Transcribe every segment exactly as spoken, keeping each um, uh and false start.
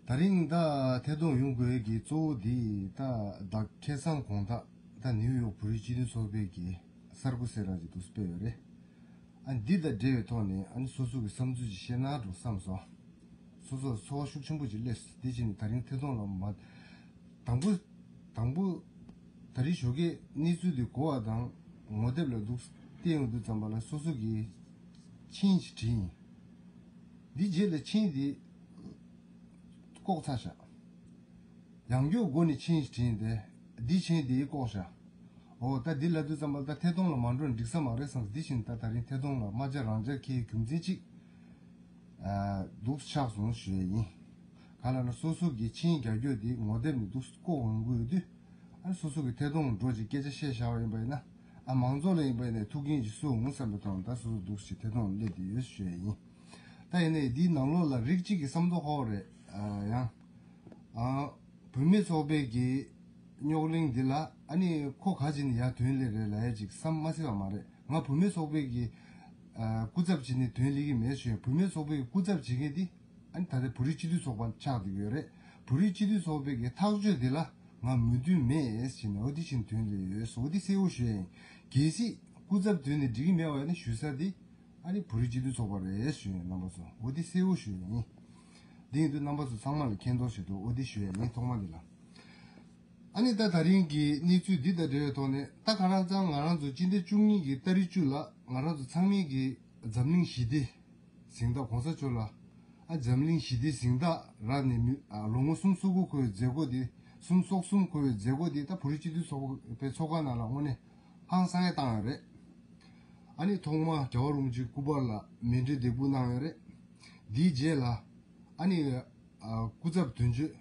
ད་རིང་ད་ཐད་གཏོང་ཡོང་དགོས་ཀྱི་གཙོ་བོ་འདི་ད་ད་ཁ་སང་དགོང་དག་ད་ནིའུ་ཡོག་བོད་རིགས་སྤྱི་མཐུན་ཚོགས་པའི་གི་གསར་འགོད་གསལ་བསྒྲགས་ཅིག་འདུག་སྤེལ་ཡོད་རེད། ཨ་འདི་དང་འབྲེལ་བའི་ཐོག་ནས་ཨ་ནི་སོ་སོ་གི་བསམ་ཚུལ་ཅིག་བཤད་ན་འགྲོ་བསམ་སོང་། སོ་སོར་ཚོར་བ་ཤུགས་ཆེན་པོ་ཅིག་སླེབས་སོང་། དེ་བྱས་ནས་ད་རིང་ཐད་གཏོང་ལ་མ་དང་པོ་དང་པོ་ད་རིང་ཞོགས་ཀས་གནས་ཚུལ་འདི་གོ་བ་དང་ངོ་དེབ་ལ་འདུག་བལྟས་ཡོང་དུས་ཙམ་པ་ལ་སོ་སོ་གི་མཆན་ཞིག་བྲིས་ཡིན། འདི་རྗེས་ལ་མཆན་འདི་བཀོག་ཚར་བཞག་ཡང་བསྐྱར་སྒོ་ནས་མཆན་ཞིག་བྲིས་ཏེ། འདི་མཆན་འདི་བཀོག་བཞག་འོ་ད་འདི་ལབ་དུས་ཙམ་པ་ད་ཐད་གཏོང་ལ་མ་འགྲོ་ན་འགྲིག་ས་མ་རེད་བསམས། འདི་བཞིན་ད་ད་རིང་ཐད་གཏོང་ལ་མ་བཅར་རང་བཅར་འཁེལ་རྒྱུ་མཚན་གཅིག་ཨ་འདུག་ཆགས་སོང་ཞུ་ཡས་ཡིན། ག་ལ་ན་སོ་སོ་གི་མཆན་རྒྱག་རྒྱུ་འདི་ངོ་དེབ་ནས་འདུག་བཀོག་འོང་གི་ཡོད་དུས། ཨ་ནི་སོ་སོ་གི་ཐད་གཏོང་འགྲོ་ཅིག་སྐད་ཆ་བཤད་བཞག་པ་ཡིན་པ་ཡིན་ན། ཨ་མང་ཚོགས་ལ་ཡིན་པ་ཡིན་ན་ཐུགས་འགན་ཅིག་གསོས་འོང་བསམ་པའི་ཐོག་ནས་ད་སོ་སོ་འདུག་ཅིག་ཐད་གཏོང་སླེབས་བསྡད་ཡོད་ཞུ་ཡས་ཡིན། ད་ཡིན་ནའི་འདིའི་ནང་ལོགས་ལ་རིགས་གཅིག་གི་བསམ་བློ་ཧོ་རེད། ཨ་ཡང་ཨ་བུད་མེད་ཚོགས་པའི་གི་རྙོག་གླེང་འདི་ལ་ཨ་ནི་ཁོ་ག་ཅིག་ནས་ཡར་དོན་སླེབས་རེད་ལབ་ཡས་ཅིག་བསམ་མ་སྲིད་པ་མ་རེད། ང་བུད་མེད་ཚོགས་པའི་གི་ཨ་སྐུ་ཚབ་བྱས་ནས་དོན་སླེབས་ཀྱི་མེད་ཞུ་ཡས། བུད་མེད་ཚོགས་པའི་གི་སྐུ་ཚབ་བྱེད་མཁན་འདི་ཨ་ནི་ད་ལྟ་བོད་རིགས་སྤྱི་འཐུས་ཚོགས་པ་ཆགས་བསྡད་ཀྱི་ཡོད་རེད། བོད་རིགས་སྤྱི་འཐུས་ཚོགས་པའི་གི་ཐག་གཅོད་འདི་ལ་ང་མོས་མཐུན་མེད་ཟེར་ནས་འོ་འདི་བཞིན་དོན་ལ་ཡོད་སོ་འདི་གསལ་བོ་ཞུ་ཡ་ཡིན། གལ་སྲིད་སྐུ་ཚབ་དོན་ནས་འགྲིག་གི་མེད་པ་ཡིན་ན་ཞུ་ས་འདི་ཨ་ནི་བོད་རིགས་སྤྱི་འཐུས་ཚོགས་པ་རེད་ཞུ་ཡ་ཡིན་རྣམ་པ་ཚོ། འོ་འདི་གསལ་བོ་ཞུ་ཡ་ཡིན། འདི་ཡིན་དུས་རྣམ་པ་ཚོ་ཚང་མ་ལ་མཁྱེན་རྟོགས་བྱེད་དུ་འོ་འདི་ཞུ་ཡ་ཡིན་ཐོག་མ་འདི་ལ། ཨ་ནི་ད་ད་རིང་གི་གནས་ཚུལ་འདི་དང་འབྲེལ་བའི་ཐོག་ནས་ད་ག་རང་ཚང་ང་རང་ཚོ་སྤྱི་ཟླ་བཅུ་གཉིས་ཀྱི་ཏ་རིག་བཅུ་ལ་ང་རང་ཚོ་ཚང་མས་ཀྱི་འཛམ་གླིང་ཞི་བདེ་གཟེངས་རྟགས་གོང་ས་མཆོག་ལ་ཨ་འཛམ་གླིང་ཞི་བདེ་གཟེངས་རྟགས་རག་ནས་མི་ཨ་ལོ་ངོ་སུམ་ཅུ་སོ་དགུ་འཁོར་བའི་མཛད་སྒོ་དེ་སུམ་ཅུ་སོ་གསུམ་འཁོར་བའི་མཛད་སྒོ་དེ་ད་བོད་རིགས་སྤྱི་འཐུས་ཚོགས་པའི་ཚོགས་ཁང་ནང་ལ་དངོས་གནས་ཧང་སང་ཡ་བཏང་ཡོད་རེད། ཨ་ནི་ཐོག་མར་རྒྱལ་བ་རིན་པོ་ཆེའི་སྐུ་པར་ལ་མཎྜལ་འདེགས་འབུལ་གནང་ཡོད་རེད། དེའི་རྗེས་ལ་ཨ་ནི་ཨ་སྐུ་ཚབ་དོན་གཅོད་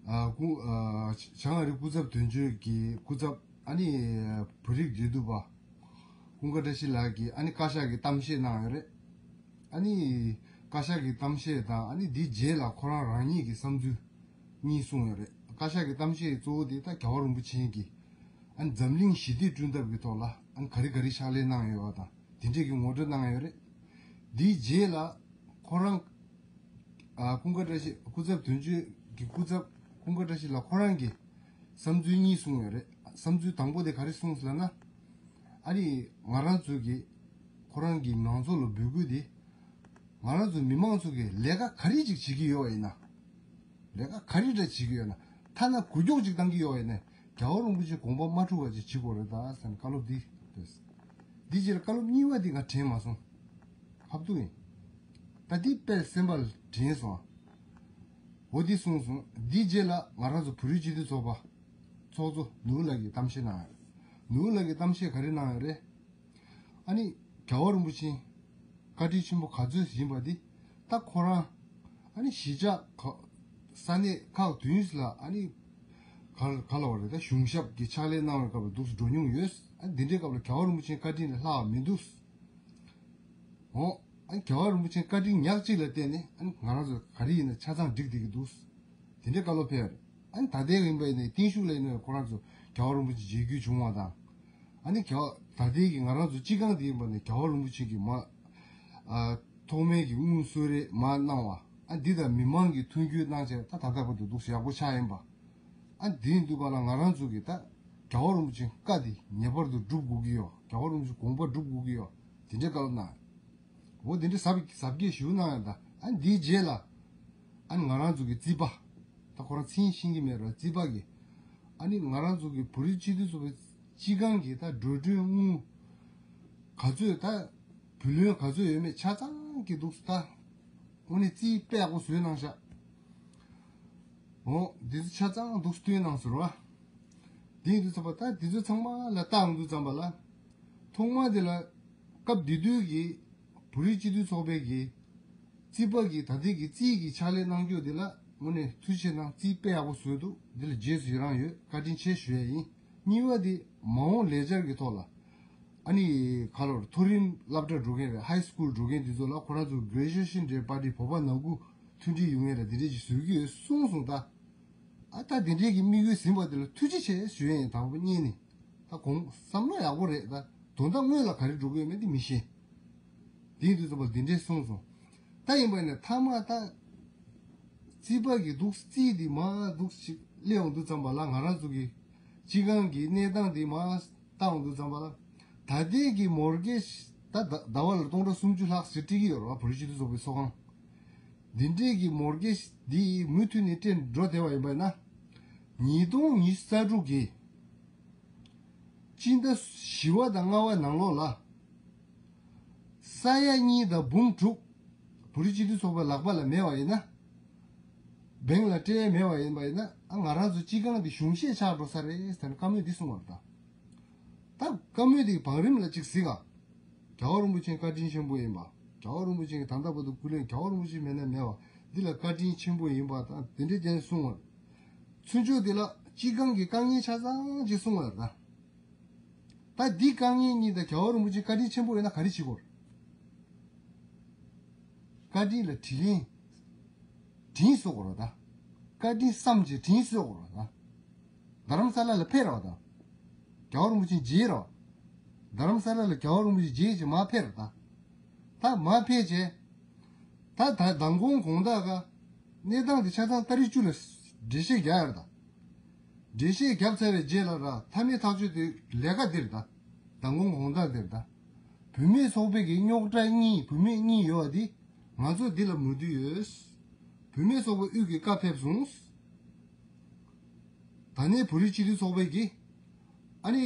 ཨ་སྐུ་ཨ་བྱང་ཨ་རིའི་སྐུ་ཚབ་དོན་གཅོད་ཀྱི་སྐུ་ཚབ་ཨ་ནི་བོད་རིགས་འབྲེལ་གཏུག་པ་ཀུན་དགའ་བཀྲ་ཤིས་ལགས་ཀྱིས་ཨ་ནི་བཀའ་ཤག་གི་གཏམ་བཤད་གནང་ཡོད་རེད། ཨ་ནི་བཀའ་ཤག་གི་གཏམ་བཤད་དང་ཨ་ནི་དེའི་རྗེས་ལ་ཁོ་རང་རང་ཉིད་ཀྱི་བསམ་ཚུལ་གཉིས་གསུངས་ཡོད་རེད། བཀའ་ཤག་གི་གཏམ་བཤད་གཙོ་བོ་དེ་ད་རྒྱལ་བ་རིན་པོ་ཆེ་གིས་ཨ་ནི་འཛམ་གླིང་ཞི་བདེ་བསྐྲུན་ཐབས་ཀྱི་ཐོག་ལ་ཨ་ནི་ག་རེ་ག་རེ་ཕྱག་ལས་གནང་ཡོད་པ་དང་དེ་འདྲས་ཀྱི་ངོ་སྤྲོད་གནང་ཡོད་རེད། དེའི་རྗེས་ལ་ཁོ་རང་ཨ་ཀུན་དགའ་བཀྲ་ཤིས་སྐུ་ཚབ་དོན་གཅོད་ཀྱི་སྐུ་ཚབ་ཀུན་དགའ་བཀྲ་ཤིས་ལགས་ཁོ་རང་གིས་བསམ་ཚུལ་གཉིས་གསུངས་ཡོད་རེད། བསམ་ཚུལ་དང་པོ་དེ་ག་རེ་གསུངས་ཟེར་ན། ཨ་ནི་ང་རང་ཚོ་གི་ཁོ་རང་གི་མང་ཚོགས་ལ་འབོད་སྐུལ་དེ། ང་རང་ཚོ་མི་མང་ཚོ་གིས་ལས་ཀ་ག་རེ་ཅིག་བྱེད་ཀྱི་ཡོད་ཡིན་ན། ལས་ཀ་ག་རེ་འདྲ་བྱེད་ཀྱི་ཡོད་ན། ཐ་ན་འགུལ་སྐྱོད་ཅིག་བཏང་གི་ཡོད་ཡིན་ན། རྒྱལ་བ་རིན་པོ་ཆེ་དགོངས་པ་མ་འཁྲུག་པ་ཅིག་བྱེད་དགོས་རེད་ད་ཟེར་ནས་བཀའ་སློབ་འདི་ཕེབས། འདི་རྗེས་ལ་བཀའ་སློབ་གཉིས་པ་འདི་ང་དྲན་མ་སོང་། ཧབ་ཏུ་ཡིན། ད་འདི་དཔེ་སེམས་པ་ལ་དྲན་སོང་། འོ་འདི་གསུངས་སོང་། འདི་རྗེས་ལ་ང་རང་ཚོ་བོད་རིགས་སྤྱི་མཐུན་ཚོགས་པ་ཚོགས་གཙོ་ནོར་བུ་ལགས་ཀྱིས་གཏམ་བཤད་གནང་ཡོད། ནོར་བུ་ལགས་ཀྱིས་གཏམ་བཤད་ག་རེ་གནང་ཡོད་རེད། ཨ་ནི་རྒྱལ་བ་རིན་པོ་ཆེ་བཀའ་དྲིན་ཆེན་པོ་ག་ཚོད་ཡིན་པ་འདི་ད་ཁོ་རང་ཨ་ནི་གཞིས་ཆགས་ཁག་ས་གནས་ཁག་བདུན་ལ་ཨ་ནི་ག་ག་ལ་བ་རེད་ད་གཞུང་ཞབས་ཀྱི་ཕྱག་ལས་གནང་བའི་སྐབས་ལ་འདུག་སེ་འགྲོ་མྱོང་ཡོད། ཨ་ནི་འདི་འདྲའི་སྐབས་ལ་རྒྱལ་བ་རིན་པོ་ཆེའི་བཀའ་དྲིན་ལས་ལྷག་པ་མི་འདུག་འོ། ཨ་ནི་རྒྱལ་བ་རིན་པོ་ཆེའི་བཀའ་དྲིན་ཉག་གཅིག་ལ་བརྟེན་ནས་ཨ་ནི་ང་རང་ཚོ་ག་རེ་ཡིན་ན་ཆ་ཚང་འགྲིག་བསྡད་ཀྱི་འདུག་དེ་འདྲའི་བཀའ་སློབ་ཕེབས་ཡོད་རེད། ཨ་ནི་ད་ལྟའི་ཡིན་པ་ཡིན་ནའི་བརྟན་བཞུགས་ལ་ཡིན་ནའི་ཁོ་རང་ཚོ་རྒྱལ་བ་རིན་པོ་ཆེ་མཇལ་རྒྱུ་བྱུང་བ་དང་། ཨ་ནི་རྒྱལ་བ་ད་ལྟའི་གི་ང་རང་ཚོ་སྤྱི་ཁང་དེ་ཡིན་པ་ནས་རྒྱལ་བ་རིན་པོ་ཆེ་གིས་མ་ཨ་ཐོག་མའི་གི་དངུལ་གསོལ་རས་མ་གནང་བ། ཨ་འདི་དང་མི་མང་གིས་མཐུན་འགྱུར་གནང་བྱས་ད་ད་ལྟ་བར་དུ་འདུག་སེ་ཡག་པོ་ཆགས་ཡིན་པ། ཨ་འདི་ཡིན་དུས་ག་ལ་ང་རང་ཚོ་གི་ད་རྒྱལ་བ་རིན་པོ་ཆེའི་བཀའ་འདི་ངེས་པར་དུ་སྒྲུབ་དགོས་ཀྱི་ཡོད། རྒྱལ་བ་རིན་པོ་ཆེའི་དགོངས་པ་སྒྲུབ་དགོས་ཀྱི་ཡོད། དེ་འདྲའི་བཀའ་སློབ་གནང་། འོ་དེ་འདྲའི་ཟབ་ཟབ་རྒྱས་ཞུ་གནང་ཡོད་ད། ཨ་འདིའི་རྗེས་ལ་ཨ་ནི་ང་རང་ཚོ་གི་རྩིས་པ། ད་ཁོ་རང་མཚན་ཤེས་ཀྱི་མེད་ར་རྩིས་པ་གི། ཨ་ནི་ང་རང་ཚོ་གི་བོད་རིགས་སྤྱི་འཐུས་ཚོགས་པའི་སྤྱི་ཁང་གི་ད་འགྲོ་གྲོན་དངུལ་ག་ཚོད་ད་བུ་ལོན་ག་ཚོད་ཡོད་མེད་ཆ་ཚང་གི་འདུག་སེ་ད། དངོས་གནས་རྩིས་དཔེ་ཡག་པོ་བཟོས་གནང་ཤག་འོ་འདི་ཚོ་ཆ་ཚང་འདུག་སེ་བཏོན་གནང་ཟེར་བ། དེ་ཡིན་དུས་ཙམ་པ་ད་འདི་ཚོ་ཚང་མ་ལ་བལྟ་འོང་དུས་ཙམ་པ་ལ། ཐོག་མ་དེ་ལ་སྐབས་དེ་དུས་ཀྱི་བོད་རིགས་སྤྱི་འཐུས་ཚོགས་པའི་གི་རྩིས་པ་གི་ད་ལྟའི་གི་རྩིས་ཀྱི་ཕྱག་ལས་གནང་རྒྱུ་དེ་ལ་དངོས་གནས་ཐུགས་རྗེ་ཆེ་གནང་། རྩིས་དཔེ་ཡག་པོ་བཟོས་འདུག་འདི་ལ་རྗེས་སུ་ཡི་རང་ཡོད། བཀའ་དྲིན་ཆེ་ཞུ་ཡས་ཡིན། གཉིས་པ་དེ་མ་འོངས་ལས་འཆར་གྱི་ཐོག་ལ་ཨ་ནི་ག་ལོར་མཐོ་རིམ་སློབ་གྲྭ་འགྲོ་མཁན་རེད། ཧའི་སི་ཁུལ་འགྲོ་མཁན་དེ་ཚོ་ལ་ཁོ་རང་ཚོ་གྷི་རེ་ཇུ་ཨེ་ཤན་ཌེ་པར་ཊི་བོད་པ་ནང་ཁུལ་མཐུན་སྒྲིལ་ཡོང་མཁན་རེད། དེ་འདྲས་ཀྱི་བཟོ་གི་ཡོད་གསུངས་སོང་ད། ཨ་ད་དེ་འདྲའི་གི་དམིགས་ཡུལ་ཟིན་པ་དེ་ལ་ཐུགས་རྗེ་ཆེ་ཞུ་ཡས་ཡིན། དང་པོ་གཉིས་ནི། ད་གོང་བསམ་བློ་ཡག་པོ་རེད་ད། དོན་དག་སྔོན་ལ་ག་རེ་འགྲོ་གི་ཡོད་མེད་དེ་མི་ཤེས། དེ་ཡིན་དུས་ཙམ་པ་འདི་འདྲས་གསུངས་སོང་། ད་ཡིན་པ་ནས་མཐའ་མ་ད། རྩིས་པ་གི་འདུག་རྩིས་དེ་མར་འདུག་ཞིག་སླེབས་ཡོང་དུས་ཙམ་པ་ལ། ང་རང་ཚོ་གི་སྤྱི་ཁང་གི་གནས་སྟངས་དེ་མར་བལྟ་ཡོང་དུས་ཙམ་པ་ལ། ད་ལྟའི་གི་མོར་གེཇ་ད་ཟླ་བ་ལ་སྟོང་ཕྲག་སུམ་ཅུ་ལྷག་ཞིག་སྤྲད་ཀྱི་ཡོད་རེད་བ། བོད་རིགས་སྤྱི་མཐུན་ཚོགས་པའི་ཚོགས་ཁང་འདི་འདྲས་ཀྱི་མོར་གེཇ་འདི་མུ་མཐུད་ནས་སྤྲད་འགྲོ་བསྡད་པ་ཡིན་པ་ཡིན་ན། ཉིས་སྟོང་ཉི་ཤུ་རྩ་དྲུག་གི་སྤྱི་ཟླ་བཞི་པ་དང་ལྔ་པ་ནང་ལོགས་ལ། ས་ཡ་གཉིས་དང་འབུམ་དྲུག་བོད་རིགས་སྤྱི་མཐུན་ཚོགས་པའི་ལག་པ་ལ་མེད་པ་ཡིན་ན། བེང་ལ་སྤྲད་མེད་པ་ཡིན་པ་ཡིན་ན། ཨ་ང་རང་ཚོ་སྤྱི་ཁང་འདི་གཞུང་བཞེས་ཆགས་འགྲོ་ས་རེད་ཟེར་ནས་བཀའ་མོལ་འདི་གསུངས་པ་རེད་ད། ད་བཀའ་མོལ་འདི་བང་རིམ་ལ་གཅིག་གཟིགས་ཨ། རྒྱལ་བ་རིན་པོ་ཆེའི་བཀའ་དྲིན་ཆེན་པོ་ཡིན་པ། རྒྱལ་བ་རིན་པོ་ཆེ་གིས་ད་ལྟ་བར་དུ་སྐུ་ལས། རྒྱལ་བ་རིན་པོ་ཆེ་མེད་ན་མེད་པ། འདི་ལ་བཀའ་དྲིན་ཆེན་པོ་ཡིན་པ་དང་དེ་འདྲའི་རྐྱེན་གསུངས་པ་རེད། ཚུན་ཆད་འདི་ལ་སྤྱི་ཁང་གི་དཀའ་ངལ་ཆ་ཚང་ཅིག་གསུངས་པ་རེད་ད། ད་འདི་དཀའ་ངལ་གཉིས་དང་རྒྱལ་བ་རིན་པོ་ཆེ་བཀའ་དྲིན་ཆེན་པོ་ཡོད་ན་ག་རེ་བྱེད་དགོས་རེད། བཀའ་དྲིན་ལ་དྲིན་ལན། དྲིན་གཟོ་དགོས་རེད་ད། བཀའ་དྲིན་བསམ་བྱས་དྲིན་གཟོ་དགོས་རེད་ད། རྡ་རམ་ས་ལ་ལ་ཕེབས་རོགས་ད། རྒྱལ་བ་རིན་པོ་ཆེ་མཇལ་རོགས། རྡ་རམ་ས་ལ་ལ་རྒྱལ་བ་རིན་པོ་ཆེ་མཇལ་བྱས་མར་ཕེབས་རོགས་ད། ད་མར་ཕེབས་བྱས། ད་ད་མདང་དགོང་དགོང་དག་ག་གནས་སྟངས་དེ་ཆ་ཚང་ཏ་རིག་བཅུ་ལ་འགྲེལ་བཤད་རྒྱག་ཡ་རེད་ད། འགྲེལ་བཤད་བརྒྱབ་ཚར་བའི་རྗེས་ལ་ར་མཐའ་མའི་ཐག་གཅོད་དེ་ལས་ཀ་འདིར་ད། མདང་དགོང་དགོང་དག་འདིར་ད། བུད་མེད་ཚོགས་པའི་གི་རྙོག་དྲ་གཉིས། བུད་མེད་གཉིས་ཡོད་པ་འདི་ང་ཚོ་འདི་ལ་མོས་མཐུན་ཡོད། བུད་མེད་ཚོགས་པ་དབུས་ཀྱི་བཀའ་ཕེབས་སོང་། ད་ནི་བོད་རིགས་སྤྱི་མཐུན་ཚོགས་པའི་གི་ཨ་ནི་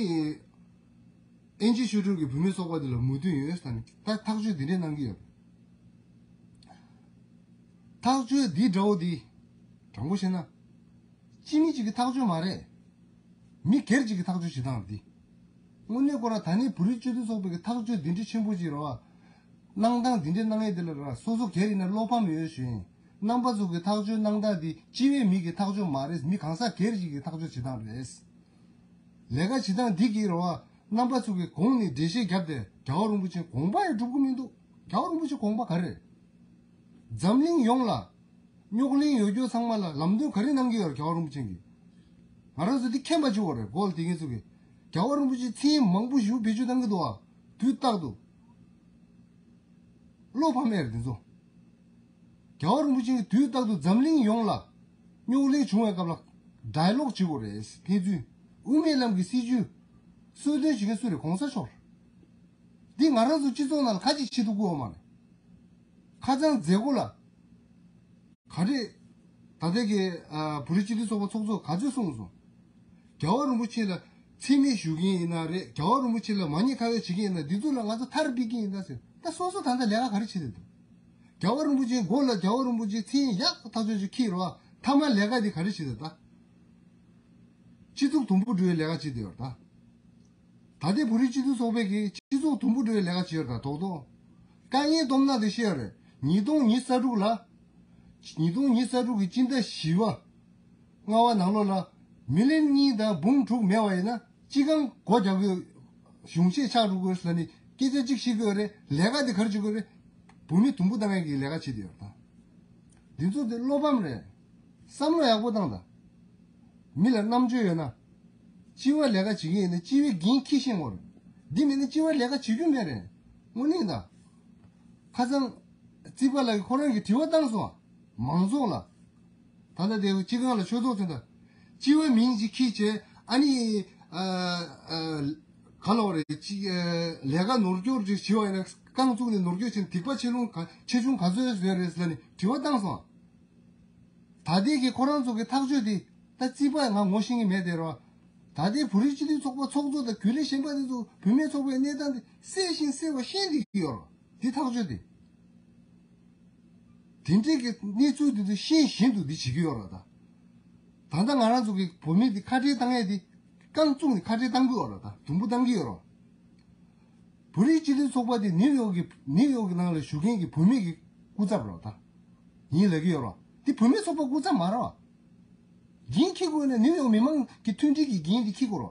ཨེན་ཇི་ཆོས་སྒྲོན་གྱི་བུད་མེད་ཚོགས་པ་འདི་ལ་མོས་མཐུན་ཡོད་ད་ནི་ད་ཐག་གཅོད་འདི་འདྲས་གནང་གི་ཡོད། ཐག་གཅོད་འདི་འདྲ་བོ་འདི་དྲང་པོ་བཤད་ན། སྤྱི་མི་གཅིག་གི་ཐག་གཅོད་མ་རེད། མི་སྒེར་གཅིག་གི་ཐག་གཅོད་བྱེད་སྟངས་རེད་འདི། དངོས་གནས་ཁོ་རང་ད་ནི་བོད་རིགས་སྤྱི་མཐུན་ཚོགས་པའི་གི་ཐག་གཅོད་འདི་འདྲའི་ཆེན་པོ་ཅིག་རེད་བ། གནང་སྟངས་འདི་འདྲའི་གནང་ཡས་འདི་ལ་ར་སོ་སོ་སྒེར་ཡིན་ན་བློ་ཕམ་ཡོད་ཞུ་ཡིན། རྣམ་པ་ཚོ་གི་ཐག་གཅོད་གནང་སྟངས་འདི་སྤྱི་པའི་མི་གི་ཐག་གཅོད་མ་རེད། མི་གང་ཟག་སྒེར་གཅིག་གི་ཐག་གཅོད་བྱེད་སྟངས་རེད། ལས་ཀ་བྱེད་སྟངས་འདི་གི་རེད་བ། རྣམ་པ་ཚོ་གི་གོང་ནས་འགྲེལ་བཤད་བརྒྱབ་སྟེ་རྒྱལ་བ་རིན་པོ་ཆེ་དགོངས་པ་ཡང་སྒྲུབ་ཀྱི་མི་འདུག་རྒྱལ་བ་རིན་པོ་ཆེ་དགོངས་པ་ག་རེ་རེད། འཛམ་གླིང་ཡོངས་ལ། རྙོག་གླེང་ཡོད་རྒྱུ་ཚང་མ་ལ་ལམ་སྟོན་ག་རེ་གནང་གི་ཡོད་རེད་རྒྱལ་བ་རིན་པོ་ཆེ་གིས། ང་རང་ཚོ་འདི་མཁྱེན་པ་བྱེད་དགོས་རེད། གོ་དེ་ངེད་ཚོ་གིས། རྒྱལ་བ་རིན་པོ་ཆེ་མཚན་མང་པོ་ཞིག་བེད་སྤྱོད་གཏང་གི་འདུག་ཨ། དུས་རྟག་ཏུ། བློ་ཕམ་ཡས་རེད་འདི་ཚོ། རྒྱལ་བ་རིན་པོ་ཆེ་གིས་དུས་རྟག་ཏུ་འཛམ་གླིང་ཡོངས་ལ་རྙོག་གླེང་བྱུང་བའི་སྐབས་ལ་ཌའི་ལོག་བྱེད་དགོས་རེད། ཕན་ཚུན་དབུ་མའི་ལམ་གྱི་སྲིད་བྱུས་གསོལ་སྟོན་བྱེད་མཁན་སུ་རེད། གོང་ས་མཆོག་རེད། འདི་ང་རང་ཚོ་སྤྱི་ཚོགས་ནང་ལ་ཁ་ཅིག་བྱེད་ཐུབ་ཀྱི་ཡོད་མ་རེད། ཁ་སང་མཛད་སྒོ་ལ། ག་རེ། ད་ལྟའི་གི་ཨ་བོད་རིགས་སྤྱི་མཐུན་ཚོགས་པ་ཚོགས་གཙོ་ག་ཚོད་གསུངས་སོང་། རྒྱལ་བ་རིན་པོ་ཆེ་ལ་མཚན་སྨད་ཞུ་མཁན་ཡིན་ན་རེད། རྒྱལ་བ་རིན་པོ་ཆེ་ལ་མ་ཉེས་ཁ་གཡོགས་བྱེད་མཁན་ཡིན་ན་འདི་ཚོ་ལ་ང་ཚོ་མཐར་ཕུད་ཀྱི་ཡིན་ད་ཟེར། ད་སོ་སོ་ད་ལྟ་ལས་ཀ་ག་རེ་བྱེད་བསྡད་འདུག་རྒྱལ་བ་རིན་པོ་ཆེའི་མགོ་ལ་རྒྱལ་བ་རིན་པོ་ཆེའི་མཚན་ཡག་ཐག་ཆོད་ཅིག་འཁྱེར་རོགས། མཐའ་མ་ལས་ཀ་འདི་ག་རེ་བྱེད་བསྡད་ད། སྤྱི་ཚོགས་དུམ་བུ་འགྲོ་བའི་ལས་ཀ་བྱེད་བསྡད་ཡོད་ད། ད་ལྟའི་བོད་རིགས་སྤྱི་མཐུན་ཚོགས་པས་ཀྱི་སྤྱི་ཚོགས་དུམ་བུ་འགྲོ་བའི་ལས་ཀ་བྱེད་ཡོད་ད་རྡོག་རྡོག་དཀའ་ངལ་སྟོབས་ན་དེ་བཤད་ཡོད་རེད། ཉིས་སྟོང་ཉི་ཤུ་རྩ་དྲུག་ལ། ཉིས་སྟོང་ཉི་ཤུ་རྩ་དྲུག་གི་སྤྱི་ཟླ་བཞི་པ། ལྔ་པ་ནང་ལོགས་ལ། མི་ལན་གཉིས་དང་འབུམ་དྲུག་མེད་པ་ཡིན་ན་སྤྱི་ཁང་སྒོ་རྒྱག་གི་ཡོད། གཞུང་བཞེས་ཆགས་འགྲོ་གི་ཡོད་ཟེར་ནས་སྐད་ཆ་གཅིག་བཤད་ཀྱི་ཡོད་རེད། ལས་ཀ་དེ་ག་རེ་བྱེད་ཀྱི་ཡོད་རེད། བོད་མི་དུམ་བུ་བཏང་ཡས་ཀྱི་ལས་ཀ་བྱེད་དེ་ཡོད་ད། འདི་ཚོ་དེ་བློ་ཕམ་རེད། བསམ་བློ་ཡག་པོ་བཏང་དང་། མི་ལ་རྣམ་དཔྱོད་ཡོད་ན། སྤྱི་པའི་ལས་ཀ་བྱེད་ཀྱི་ཡིན་ན་སྤྱི་པའི་འགན་འཁྱེར་ཤེས་དགོས་རེད། འདི་མིན་ན་སྤྱི་པའི་ལས་ཀ་བྱེད་རྒྱུ་མེད་རེད། དངོས་གནས་ད། ཁ་སང་། རྩིས་པ་ལགས་ཀྱིས་ཁོ་རང་གིས་དྲི་བ་བཏང་སོང་། མང་ཚོགས་ལ། ད་ལྟ་དེ་སྤྱི་ཁང་ལ་ཆོས་ཚོགས་ཚོགས་དང་། སྤྱི་པའི་མིང་ཅིག་འཁྱེར་བྱས་ཨ་ནི། ཨ་ཨ། ག་ལབ་རེད་ཅིག་ཨ། ལས་ཀ་ནོར་སྐྱོར་ཅིག་བྱས་པ་ཡིན་ན་རྐང་བཙུགས་ནས་ནོར་སྐྱོར་བྱས་ན་སྡིག་པ་ཆེ་ཆུང་ག་ཆེ་ཆུང་ག་ཚོད་ཡོད་རེད་ཟེར་ནས་དྲི་བ་བཏང་སོང་། ད་ལྟའི་གི་ཁོ་རང་ཚོ་གི་ཐག་གཅོད་དེ་ད་རྩིས་པ་ང་ངོ་ཤེས་ཀྱི་མེད་དེ་རོ། ད་ལྟའི་བོད་རིགས་སྤྱི་མཐུན་ཚོགས་པ་ཚོགས་གཙོ་དང་རྒྱུན་ལས་གཞན་པ་དེ་ཚོ་བུད་མེད་ཚོགས་པའི་གནས་སྟངས་དེ་གསལ་ཞིང་གསལ་བ་ཤེས་བསྡད་ཀྱི་ཡོད་རོ། འདི་ཐག་གཅོད་དེ། དེ་འདྲའི་གི་གནས་ཚུལ་དེ་ཚོ་ཤེས་བཞིན་དུ་འདི་བྱེད་ཀྱི་ཡོད་རོ་ད། ད་ལྟ་ང་རང་ཚོ་གི་བོད་མི་འདི་ཁ་བྲལ་བཏང་ཡས་དེ་རྐང་བཙུགས་ནས་ཁ་བྲལ་བཏང་གི་ཡོད་རོ་ད། དུམ་བུ་བཏང་གི་ཡོད་རོ། བོད་རིགས་སྤྱི་མཐུན་ཚོགས་པ་དེ་ནིའུ་ཡོག་གི་ནིའུ་ཡོག་གི་ནང་ལ་བཞུགས་མཁན་གྱི་བོད་མི་གི་སྐུ་ཚབ་རོ་ད། ཡིན་ལབ་ཀྱི་ཡོད་རོ། དེ་བུད་མེད་ཚོགས་པ་སྐུ་ཚབ་མ་རོ། འགན་འཁྱེར་དགོས་ན་ནིའུ་ཡོག་མི་མང་གི་མཐུན་སྒྲིལ་གྱི་འགན་དེ་འཁྱེར་དགོས་རོ།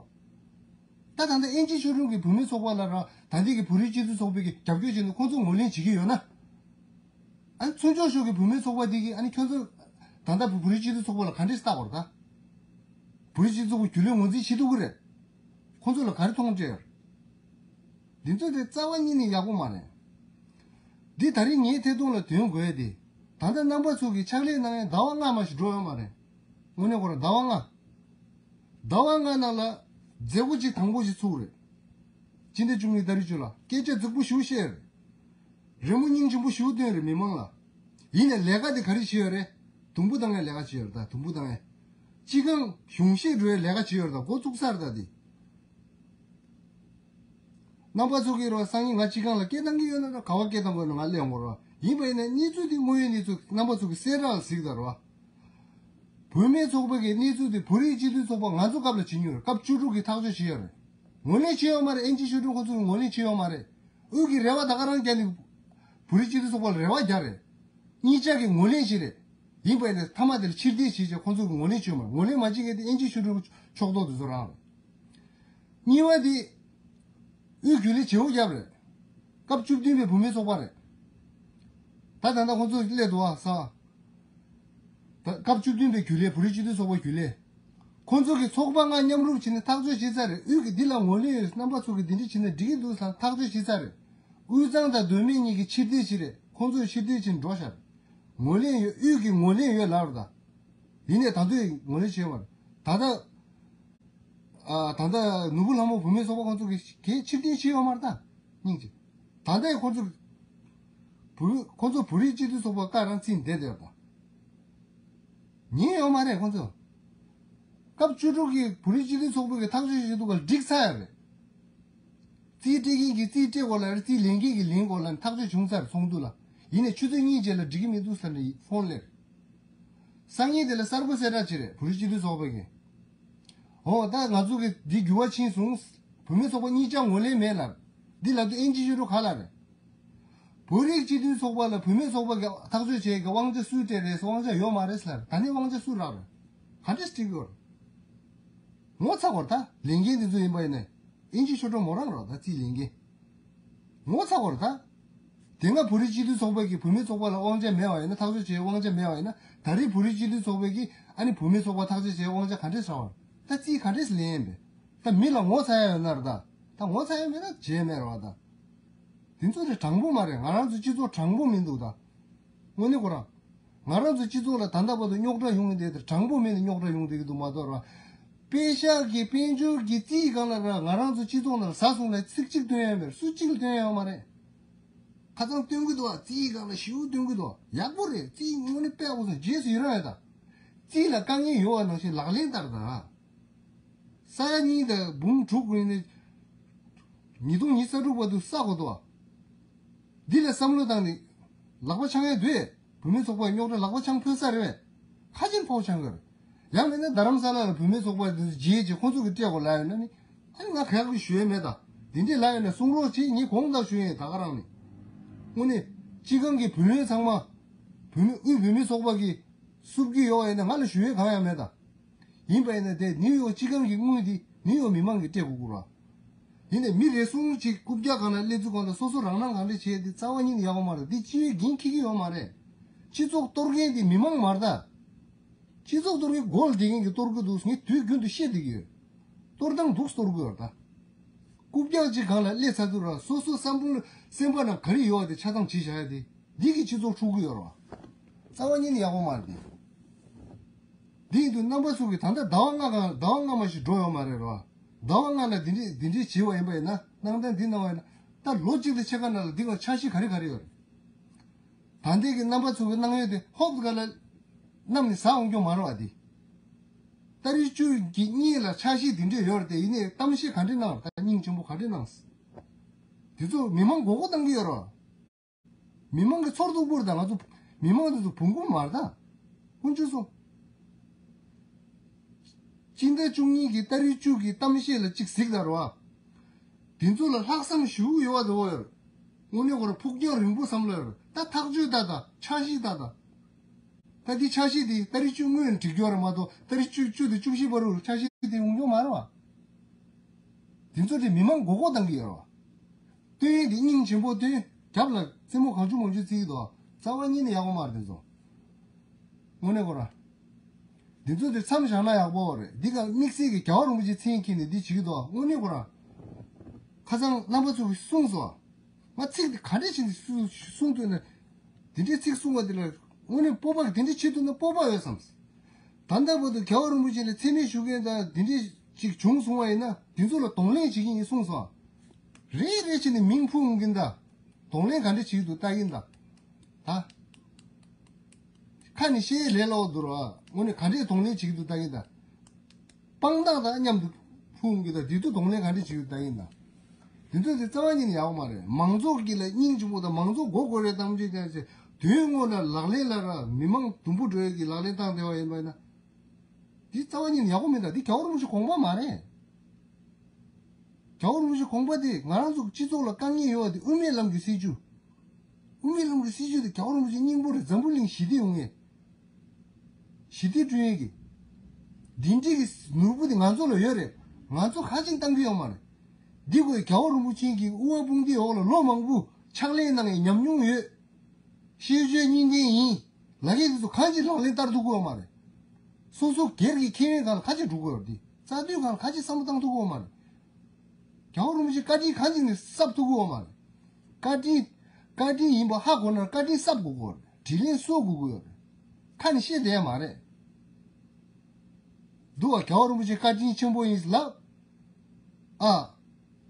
ད་ད་ལྟ་ཨེན་ཇི་ཆོས་སྒྲོན་གྱི་བུད་མེད་ཚོགས་པ་ལ་ར་ད་ལྟའི་གི་བོད་རིགས་སྤྱི་མཐུན་ཚོགས་པའི་གི་རྒྱབ་སྐྱོར་བྱས་ནས་ཁོང་ཚོ་ངོས་ལེན་བྱེད་ཀྱི་ཡོད་ན། ཨ་ནི་ཚུན་ཆོག་ཤོག་གི་བུད་མེད་ཚོགས་པ་འདི་གིས་ཨ་ནི་ཁྱོད་ཚོ་ད་ལྟ་བོད་རིགས་སྤྱི་མཐུན་ཚོགས་པ་ལ་ག་འདྲས་བལྟ་དགོས་རེད་ད། བོད་རིགས་སྤྱི་མཐུན་ཚོགས་པ་རྒྱུན་ལས་ངོས་འཛིན་བྱེད་ཐུབ་ཀྱི་རེད། ཁོང་ཚོ་ལ་ག་རེ་མཐོང་སྤྲད་ཡོད་རེད། འདི་ཚོ་དེ་རྩ་བ་ཉིད་ནས་ཡག་པོ་མ་རེད། འདི་ད་རིང་ངའི་ཐད་གཏོང་ལ་དོན་དགོས་ཡ་དེ། ད་ལྟ་རྣམ་པ་ཚོ་གི་ཕྱག་ལས་གནང་ཡ་ཟླ་བ་ལྔ་མ་ཞིག་འགྲོ་ཡོད་མ་རེད། དངོས་གནས་ཁོ་རང་ཟླ་བ་ལྔ། ཟླ་བ་ལྔ་ནང་ལ་མཛད་སྒོ་གཅིག་དང་པོ་ཞིག་ཚུགས་རེད། སྤྱི་ཟླ་བཅུ་གཉིས་ཏ་རིག་བཅུ་ལ་སྐད་ཆ་རྫིག་པོ་ཞིག་བཤད་རེད། རི་མོ་སྙིང་རྗེ་པོ་ཞིག་སྟོན་རེད་མི་མང་ལ། ཡིན་ནའི་ལས་ཀ་དེ་ག་རེ་བྱེད་ཡོད་རེད། དུམ་བུ་བཏང་ཡ་ལས་ཀ་བྱེད་ཡོད་རེད། ད་དུམ་བུ་བཏང་ཡ། སྤྱི་ཁང་གཞུང་བཞེས་འགྲོ་ཡ་ལས་ཀ་བྱེད་ཡོད་རེད། ད་འགོ་བཙུགས་ཚར་ད་དེ། རྣམ་པ་ཚོ་གིས་རོ་སང་ཉིན་ང་སྤྱི་ཁང་ལ་སྐད་བཏང་གི་ཡོད་ན་རོ་ག་བ་སྐད་བཏང་དགོས་ན་ང་སླེབས་འོང་རོ། ཡིན་པ་ཡིན་ན་གནས་ཚུལ་དེ་དངོས་ཡོད་གནས་ཚུལ་རྣམ་པ་ཚོ་གིས་གསལ་བསྒྲགས་ལ་གཟིགས་དང་རོ། བུད་མེད་ཚོགས་པ་གི་གནས་ཚུལ་དེ་བོད་རིགས་སྤྱི་མཐུན་ཚོགས་པ་ང་ཚོ་སྐབས་ལ་བྱེད་མྱོང་རེད། སྐབས་བཅུ་དྲུག་གི་ཐག་གཅོད་བྱས་ཡོད་རེད། ངོས་ལེན་བྱས་ཡོད་མ་རེད། ཨེན་ཇི་ཤོ་ཀྲུང་ཁོ་ཚོ་གིས་ངོས་ལེན་བྱས་ཡོད་མ་རེད། དབུས་ཀྱི་རེ་བ་ད་ག་རང་རྒྱག་ནས་བོད་རིགས་སྤྱི་མཐུན་ཚོགས་པ་ལ་རེ་བ་རྒྱག་རེད། གཉིས་ཆ་གི་ངོས་ལེན་བྱས་རེད། ཡིན་པ་ཡིན་ན་མཐའ་མ་དེ་ལ་ཕྱིར་འཐེན་བྱས་བྱས་ཁོ་ཚོ་གིས་ངོས་ལེན་བྱས་ཡོད་མ་རེད། ངོས་ལེན་མ་བྱེད་མཁན་དེ་ཨེན་ཇི་ཤོ་ཀྲུང་ཕྱོགས་གཏོགས་དེ་ཚོ་རང་རེད། གཉིས་པ་དེ། དབུས་རྒྱུན་ལས་བྱེད་འོ་རྒྱབ་རེད། སྐབས་བཅུ་བདུན་པའི་བུད་མེད་ཚོགས་པ་རེད། ད་ད་ལྟ་ཁོང་ཚོ་སླེབས་འདུག་ཨ་ས། ད་སྐབས་བཅུ་བདུན་པའི་རྒྱུན་ལས་བོད་རིགས་སྤྱི་མཐུན་ཚོགས་པའི་རྒྱུན་ལས། ཁོང་ཚོ་གི་ཚོགས་པ་ལྔ་མཉམ་རུབ་བྱས་ནས་ཐག་གཅོད་བྱས་ཚར་རེད། དབུས་ཀྱི་འདི་ལ་ངོས་ལེན་ཡོད། རྣམ་པ་ཚོ་གི་འདི་འདྲ་བྱས་ན་འགྲིག་གི་འདུག་ལབ་ཐག་གཅོད་བྱས་ཚར་རེད། དབུས་གཙང་དང་མདོ་སྨད་གཉིས་ཀྱིས་ཕྱིར་འཐེན་བྱས་རེད། ཁོང་ཚོས་ཕྱིར་འཐེན་བྱས་ནས་འགྲོ་ཤག་ངོས་ལེན་ཡོད། དབུས་ཀྱི་ངོས་ལེན་ཡོད་ལབ་རེད་ད། ཡིན་ནའི་ད་དུང་ངོས་ལེན་བྱས་མ་རེད། ད་ལྟ། ཨ། ད་ལྟ་ནོར་བུ་ལྷ་མོ་བུད་མེད་ཚོགས་པ་ཁོང་ཚོ་གིས་གས་ཕྱིར་འཐེན་བྱས་ཡོད་མ་རེད་ད། སྙིང་རྗེ། ད་ལྟའི་ཁོང་ཚོ། བུ། ཁོང་ཚོ་བོད་རིགས་སྤྱི་མཐུན་ཚོགས་པ་བཀའ་རང་བརྩིས་བསྡད་བསྡད་པ། ཉན་ཡོད་མ་རེད་ཁོང་ཚོ། སྐབས་བཅུ་དྲུག་གི་བོད་རིགས་སྤྱི་མཐུན་ཚོགས་པ་གིས་ཐག་གཅོད་བྱས་འདུག་ག་ལ་འགྲིག་ཚར་ཡ་རེད། རྩིས་སྤྲད་མཁན་གྱིས་རྩིས་སྤྲད་དགོས་ལབ་རེད། རྩིས་ལེན་མཁན་གྱིས་ལེན་དགོས་ལབ་ནས་ཐག་གཅོད་བྱུང་ཚར་ཚོགས་འདུ་ལ། ཡིན་ནའི་ཆུ་ཚོད་གཉིས་རྗེས་ལ་འགྲིག་གི་མི་འདུག་ཟེར་ནས་ཕོན་སླེབས། སང་ཉིན་དེ་ལ་གསར་འགོད་གསལ་བསྒྲགས་བྱས་རེད་བོད་རིགས་སྤྱི་མཐུན་ཚོགས་པ་གིས། འོ་ད་ང་ཚོ་གི་འདི་འགྱུར་བ་ཕྱིན་སོང་། བུད་མེད་ཚོགས་པ་གཉིས་ཆ་ངོས་ལེན་མེད་ལབ། འདི་ལབ་དུས་ཨེན་ཇི་ཤོ་ཀྲུང་ག་ལ་རེད། བོད་རིགས་སྤྱི་མཐུན་ཚོགས་པ་ལ་བུད་མེད་ཚོགས་པ་གི་ཐག་གཅོད་བྱེད་གི་དབང་ཆ་སུས་སྤྲད་རེད། དབང་ཆ་ཡོད་མ་རེད་ལབ། ད་ནི་དབང་ཆ་སུ་རག་རེད། ག་འདྲས་སྤྲད་གི་ཡོད་རེད། ངོ་ཚ་གོ་རེད་ད། ལས་འགན་འདི་ཚོ་ཡིན་པ་ཡིན་ནའི། ཨིན་ཇི་ཤོ་ཀྲུང་མོ་རང་རོགས་ད་རྩིས་ལེན་མཁན། ངོ་ཚ་གོ་རེད་ད། དེ་སྔ་བོད་རིགས་སྤྱི་མཐུན་ཚོགས་པ་གིས་བུད་མེད་ཚོགས་པ་ལ་དབང་ཆ་མེད་པ་ཡིན་ན། ཐག་གཅོད་བྱེད་དབང་ཆ་མེད་པ་ཡིན་ན། ད་རེས་བོད་རིགས་སྤྱི་མཐུན་ཚོགས་པ་གིས་ཨ་ནི་བུད་མེད་ཚོགས་པ་ཐག་གཅོད་བྱེད་དབང་ཆ་ག་འདྲས་རག་པ་རེད། ད་རྩིས་ག་འདྲས་ལེན་ཡིན་པས། ད་མི་ལ་ངོ་ཚ་ཡ་ཡོད་ན་རེད་ད། ད་ངོ་ཚ་ཡ་མེད་ན་བྱས་མེད་རེད་བ་ད། དེ་ཚོ་དེ་དྲང་པོ་མ་རེད། ང་རང་ཚོ་སྤྱི་ཚོགས་དྲང་པོ་མི་འདུག་ད། དངོས་གནས་ཁོ་རང་། ང་རང་ཚོ་སྤྱི་ཚོགས་ལ་ད་ལྟ་བར་དུ་རྙོག་དྲ་ཡོང་གི་འདུག་དེ་དྲང་པོ་མེད་ནས་རྙོག་དྲ་ཡོང་བསྡད་ཀྱི་འདུག་མ་གཏོགས་ར། པེ་ཤག་གི་དཔལ་འབྱོར་གྱི་རྩིས་སྒང་ལ་ར་ང་རང་ཚོ་སྤྱི་ཚོགས་ནང་ལ་ཟ་སོང་ལ་ཚིག་གཅིག་སྟོན་ཡ་མེད། སུ་གཅིག་ལ་སྟོན་ཡ་ཡོད་མ་རེད། ཁ་ཚང་སྟོན་གི་འདུག་ཨ། རྩིས་སྒང་ལ་ཞེ་པོ་སྟོན་གི་འདུག་ཡག་པོ་རེད། རྩིས་དངོས་གནས་དཔེ་ཡག་པོ་སོང་། རྗེས་སུ་ཡི་རང་ཡོད་ད། རྩིས་ལ་དཀའ་ངལ་ཡོད་པ་ནང་བཞིན་ལག་ལེན་བསྟར་དང་། ས་ཡ་གཉིས་དང་འབུམ་དྲུག་ཡིན་ནའི། ཉིས་སྟོང་ཉི་ཤུ་རྩ་དྲུག་བར་དུ་ས་གོ་དོ། འདི་ལ་བསམ་བློ་བཏང་ནས། ལག་པ་འཆང་ཡས་འདུག་བུད་མེད་ཚོགས་པ་རྙོག་དྲ་ལག་པ་འཆང་ཕོད་ས་རེད་པས། ཁ་ཆེམས་ཕོག་འཆང་གི་རེད། ཡང་མིན་ན་རྡ་རམ་ས་ལ་ལ་བུད་མེད་ཚོགས་པ་འདི་ཚོ་རྗེས་ཀྱི་ཁོང་ཚོ་གི་སྤྲད་དགོས་ལབ་ཡོད་ན་ནི། ཨ་ནི་ང་ག་ཡག་གི་ཞུ་ཡས་མེད་ད། འདི་འདྲས་ལབ་ཡོད་ན་གསུང་རོགས་བྱེད། ངས་དགོངས་དག་ཞུ་ཡས་ད་ག་རང་ནི། དངོས་གནས། སྤྱི་ཁང་གི་བུད་མེད་ཚང་མ། བུད་མེད་དབུས་བུད་མེད་ཚོགས་པ་གི། བསུབ་ཀྱི་ཡོད་པ་ཡིན་ན་ང་ལ་ཞུ་ཡས་གང་ཡང་མེད་ད། ཡིན་པ་ཡིན་ན་དེ་ནིའུ་ཡོག་སྤྱི་ཁང་གི་དངུལ་དེ་ནིའུ་ཡོག་མི་མང་གིས་སྤྲད་དགོས་ཀྱི་རེད། ཡིན་ནའི་མི་རེ་ཟུང་ཅིག་རྐུབ་བཀྱག་སྒང་ལ་སླེབས་ཚུལ་སྒང་ལ་སོ་སོ་རང་སྣང་གང་འདྲ་བྱས་དེ་རྩ་བ་ཉིད་ནས་ཡག་པོ་མ་རེད། འདི་སྤྱི་པའི་འགན་འཁྱེར་གྱི་ཡོད་མ་རེད། སྤྱི་ཚོགས་གཏོར་མཁན་དེ་མི་མང་མ་རེད་ད། སྤྱི་ཚོགས་གཏོར་མཁན་སྒོ་ལ་བསྡད་མཁན་གྱིས་གཏོར་གྱི་འདུག་ངས་དུས་རྒྱུན་དུ་བཤད་བསྡད་ཀྱི་ཡོད། གཏོར་སྟངས་སྡུག་གཏོར་གྱི་ཡོད་རེད་ད། རྐུབ་བཀྱག་ཅིག་སྒང་ལ་སླེབས་ཚར་དུས་ར་སོ་སོ་བསམ་བློ་སེམས་པ་ནང་ག་རེ་ཡོད་པ་དེ་ཆ་ཚང་བྱས་བཞག་ཡ་དེ། འདི་གིས་སྤྱི་ཚོགས་འཁྲུག་གི་ཡོད་རེད་བ། རྩ་བ་ཉིད་ནས་ཡག་པོ་མ་རེད་དེ། འདི་ཡིན་དུས་རྣམ་པ་ཚོ་གིས་ད་ལྟ་ཟླ་བ་ལྔ་གང་ཟླ་བ་ལྔ་མ་ཞིག་འགྲོ་ཡོད་མ་རེད་རོ། ཟླ་བ་ལྔ་ལ་འདི་འདྲས་འདི་འདྲས་བྱས་པ་ཡིན་པ་ཡིན་ན། གནང་སྟངས་འདི་གནང་བ་ཡིན་ན། ད་ལོ་གཅིག་དང་ཕྱེད་ཀ་ནང་ལ་འདི་ག་འཆར་གཞི་ག་རེ་ག་རེ་ཡོད་རེད། ད་ལྟའི་གི་རྣམ་པ་ཚོ་གི་གནང་ཡོད་དེ་ཧོབ་ག་ལ་བསྣམས་ནས་ཟ་འོང་རྒྱུ་མ་རེད་བ་འདི། ཏ་རིག་བཅུ་གི་གཉིས་ལ་འཆར་གཞི་འདི་འདྲས་ཡོད་རེད་དེ། ཡིན་ནའི་གཏམ་བཤད་ག་འདྲས་གནང་རེད། ད་སྙིང་རྗེ་པོ་ག་འདྲས་གནང་། འདི་ཚོ་མི་མང་མགོ་སྐོར་བཏང་གི་ཡོད་རེད་བ། མི་མང་གི་ཚོར་སྡུག་པོ་རེད། ད་ང་ཚོ་མི་མང་འདི་ཚོ་བུང་གུ་མ་རེད་ད། དཀོན་མཆོག་གསུམ། སྤྱི་ཟླ་བཅུ་གཉིས་ཀྱི་ཏ་རིག་བཅུ་གི་གཏམ་བཤད་ལ་གཅིག་གཟིགས་ད་རོ། དེ་ཚོ་ལ་ལྷག་བསམ་ཞེ་པོ་ཡོད་པ་དེ་འོ་ཡོད། དངོས་གནས་ཁོ་རང་ཕུགས་རྒྱང་རིང་པོ་བསམ་བློ་ཡོད། ད་ཐག་གཅོད་ད་ད་འཆར་གཞི་ད་ད། ད་འདི་འཆར་གཞི་འདི་ཏ་རིག་བཅུ་སྔོན་འགྲིག་རྒྱུ་རེད་མ་གཏོགས། ཏ་རིག་བཅུ་བཅུ་དང་བཅུ་བཞི་བར་དུ་འཆར་གཞི་འདི་ཡོང་རྒྱུ་མ་རེད་བ། དེ་ཚོ་དེ་མི་མང་མགོ་སྐོར་བཏང་གི་ཡོད་རེད་བ། སྟོན་ཡས་དེ་སྙིང་རྗེ་པོ་སྟོན། རྒྱབ་ལ་རྩེད་མོ་གང་བྱུང་མང་བྱུང་རྩེ་གི་འདུག་རྩ་བ་ཉིད་ནས་ཡག་པོ་མ་རེད་དེ་ཚོ། དངོས་གནས་ཁོ་རང་། འདི་ཚོ་དེ་མཚམས་བཞག་ན་ཡག་པོ་རེད། འདི་ག་དམིགས་བསལ་གྱི་རྒྱལ་བ་རིན་པོ་ཆེ་མཚན་འཁྱེར་ནས་འདི་བྱེད་ཀྱི་འདུག་དངོས་གནས་ཁོ་རང་། ཁ་སང་རྣམ་པ་ཚོ་གིས་གསུངས་སོང་། ང་ཚིག་དེ་ག་འདྲས་བྱས་ནས་གསུ- གསུང་ཐུབ་ན། འདི་འདྲའི་ཚིག་གསུང་བ་དེ་ལ་ དངོས་གནས་སྤོབས་པ་དེ་འདྲ་བྱེད་ཐུབ་ན་སྤོབས་པ་ཡོད་བསམ། ད་ལྟ་བར་དུ་རྒྱལ་བ་རིན་པོ་ཆེ་ལ་མཚན་སྨད་ཞུ་མཁན་དང་དེ་འདྲ་ཅིག་བྱུང་སོང་བ་ཡིན་ན་དེ་ཚོ་ལ་གདོང་ལེན་བྱེད་ཀྱི་ཡིན་གསུངས་སོང་། རེ་རེ་བྱས་ནས་མིང་ཕུ་འོང་གིན་ད། གདོང་ལེན་ག་འདྲ་བྱེད་ཀྱི་འདུག་ལྟ་གིན་ད། ད། ཁ་ནས་བཤད་ལས་སླ་བོ་འདུག་ར། དངོས་གནས་ག་འདྲས་གདོང་ལེན་བྱེད་ཀྱི་འདུག་ལྟ་གིན་ད། དཔང་རྟགས་དང་མཉམ་དུ་ཕུང་གི་དང་དེ་ཚོ་གདོང་ལེན་ག་འདྲ་བྱེད་ཀྱི་ད་ཡིན་ན། དེ་ཚོ་དེ་རྩ་བ་ཉིད་ནས་ཡག་པོ་མ་རེད། མང་ཚོགས་ཀྱི་ལ་སྙིང་རྗེ་པོ་དང་མང་ཚོགས་མགོ་སྐོར་བའི་གཏམ་བརྗོད་ཀྱང་བྱས་དོན་དངོས་ལ་ལག་ལེན་ལ་ར་མི་མང་དུམ་བུ་འགྲོ་ཡས་ཀྱི་ལག་ལེན་བཏང་བསྡད་པ་ཡིན་པ་ཡིན་ན། དེ་རྩ་བ་ཉིད་ནས་ཡག་པོ་མིན་ད། དེ་རྒྱལ་བ་རིན་པོ་ཆེ་དགོངས་པ་མ་རེད། རྒྱལ་བ་རིན་པོ་ཆེ་དགོངས་པ་དེ་ང་རང་ཚོ་སྤྱི་ཚོགས་ལ་དཀའ་ངལ་ཡོད་པ་དེ་དབུ་མའི་ལམ་གྱི་སྲིད་བྱུས། དབུ་མའི་ལམ་གྱི་སྲིད་བྱུས་དེ་རྒྱལ་བ་རིན་པོ་ཆེ་སྙིང་པོ་རེད། འཛམ་བུ་གླིང་ཞི་བདེ་ཡོང་ངེས། ཞི་བདེ་བསྐྲུན་ཡས་ཀྱི། འདི་འདྲའི་གི་ནོར་བུ་དེ་ང་ཚོ་ལ་ཡོད་རེད། ང་ཚོ་ཁ་ཅིག་བཏང་གི་ཡོད་མ་རེད། འདི་གོ་རྒྱལ་བ་རིན་པོ་ཆེ་གི་དབུ་བ་དཔུང་སྡེའི་འོག་ལ་ལོ་མང་པོ་ཕྱག་ལས་གནང་ཡས་ཉམས་མྱོང་ཡོད། ཤེས་བྱའི་གཉིས་ལྡན་ཡིན། ལབ་མཁན་དེ་ཚོ་ཁ་ཅིག་ལག་ལེན་བསྟར་ཐུབ་ཀྱི་ཡོད་མ་རེད། སོ་སོ་སྒེར་གྱི་ཁེ་ཕན་སྒང་ལ་ཁ་ཅིག་འགྲོ་གི་ཡོད་རེད། དེ་རྩ་དོན་སྒང་ལ་ཁ་ཅིག་བསམ་བློ་བཏང་ཐུབ་ཀྱི་ཡོད་མ་རེད། རྒྱལ་བ་རིན་པོ་ཆེ་བཀའ་དྲིན་གང་ཅིག་ནས་གསབ་ཐུབ་ཀྱི་ཡོད་མ་རེད། བཀའ་དྲིན། བཀའ་དྲིན་ཡིན་པ་ཧ་གོ་ན་བཀའ་དྲིན་གསབ་དགོས་ཀྱི་ཡོད་རེད། དྲིན་ལན་གསོ་དགོས་ཀྱི་ཡོད་རེད། ཁ་ནས་བཤད་བསྡད་ཡ་མ་རེད། འདུག་བ། རྒྱལ་བ་རིན་པོ་ཆེ་བཀའ་དྲིན་ཆེན་པོ་ཡིན་ལབ། ཨ།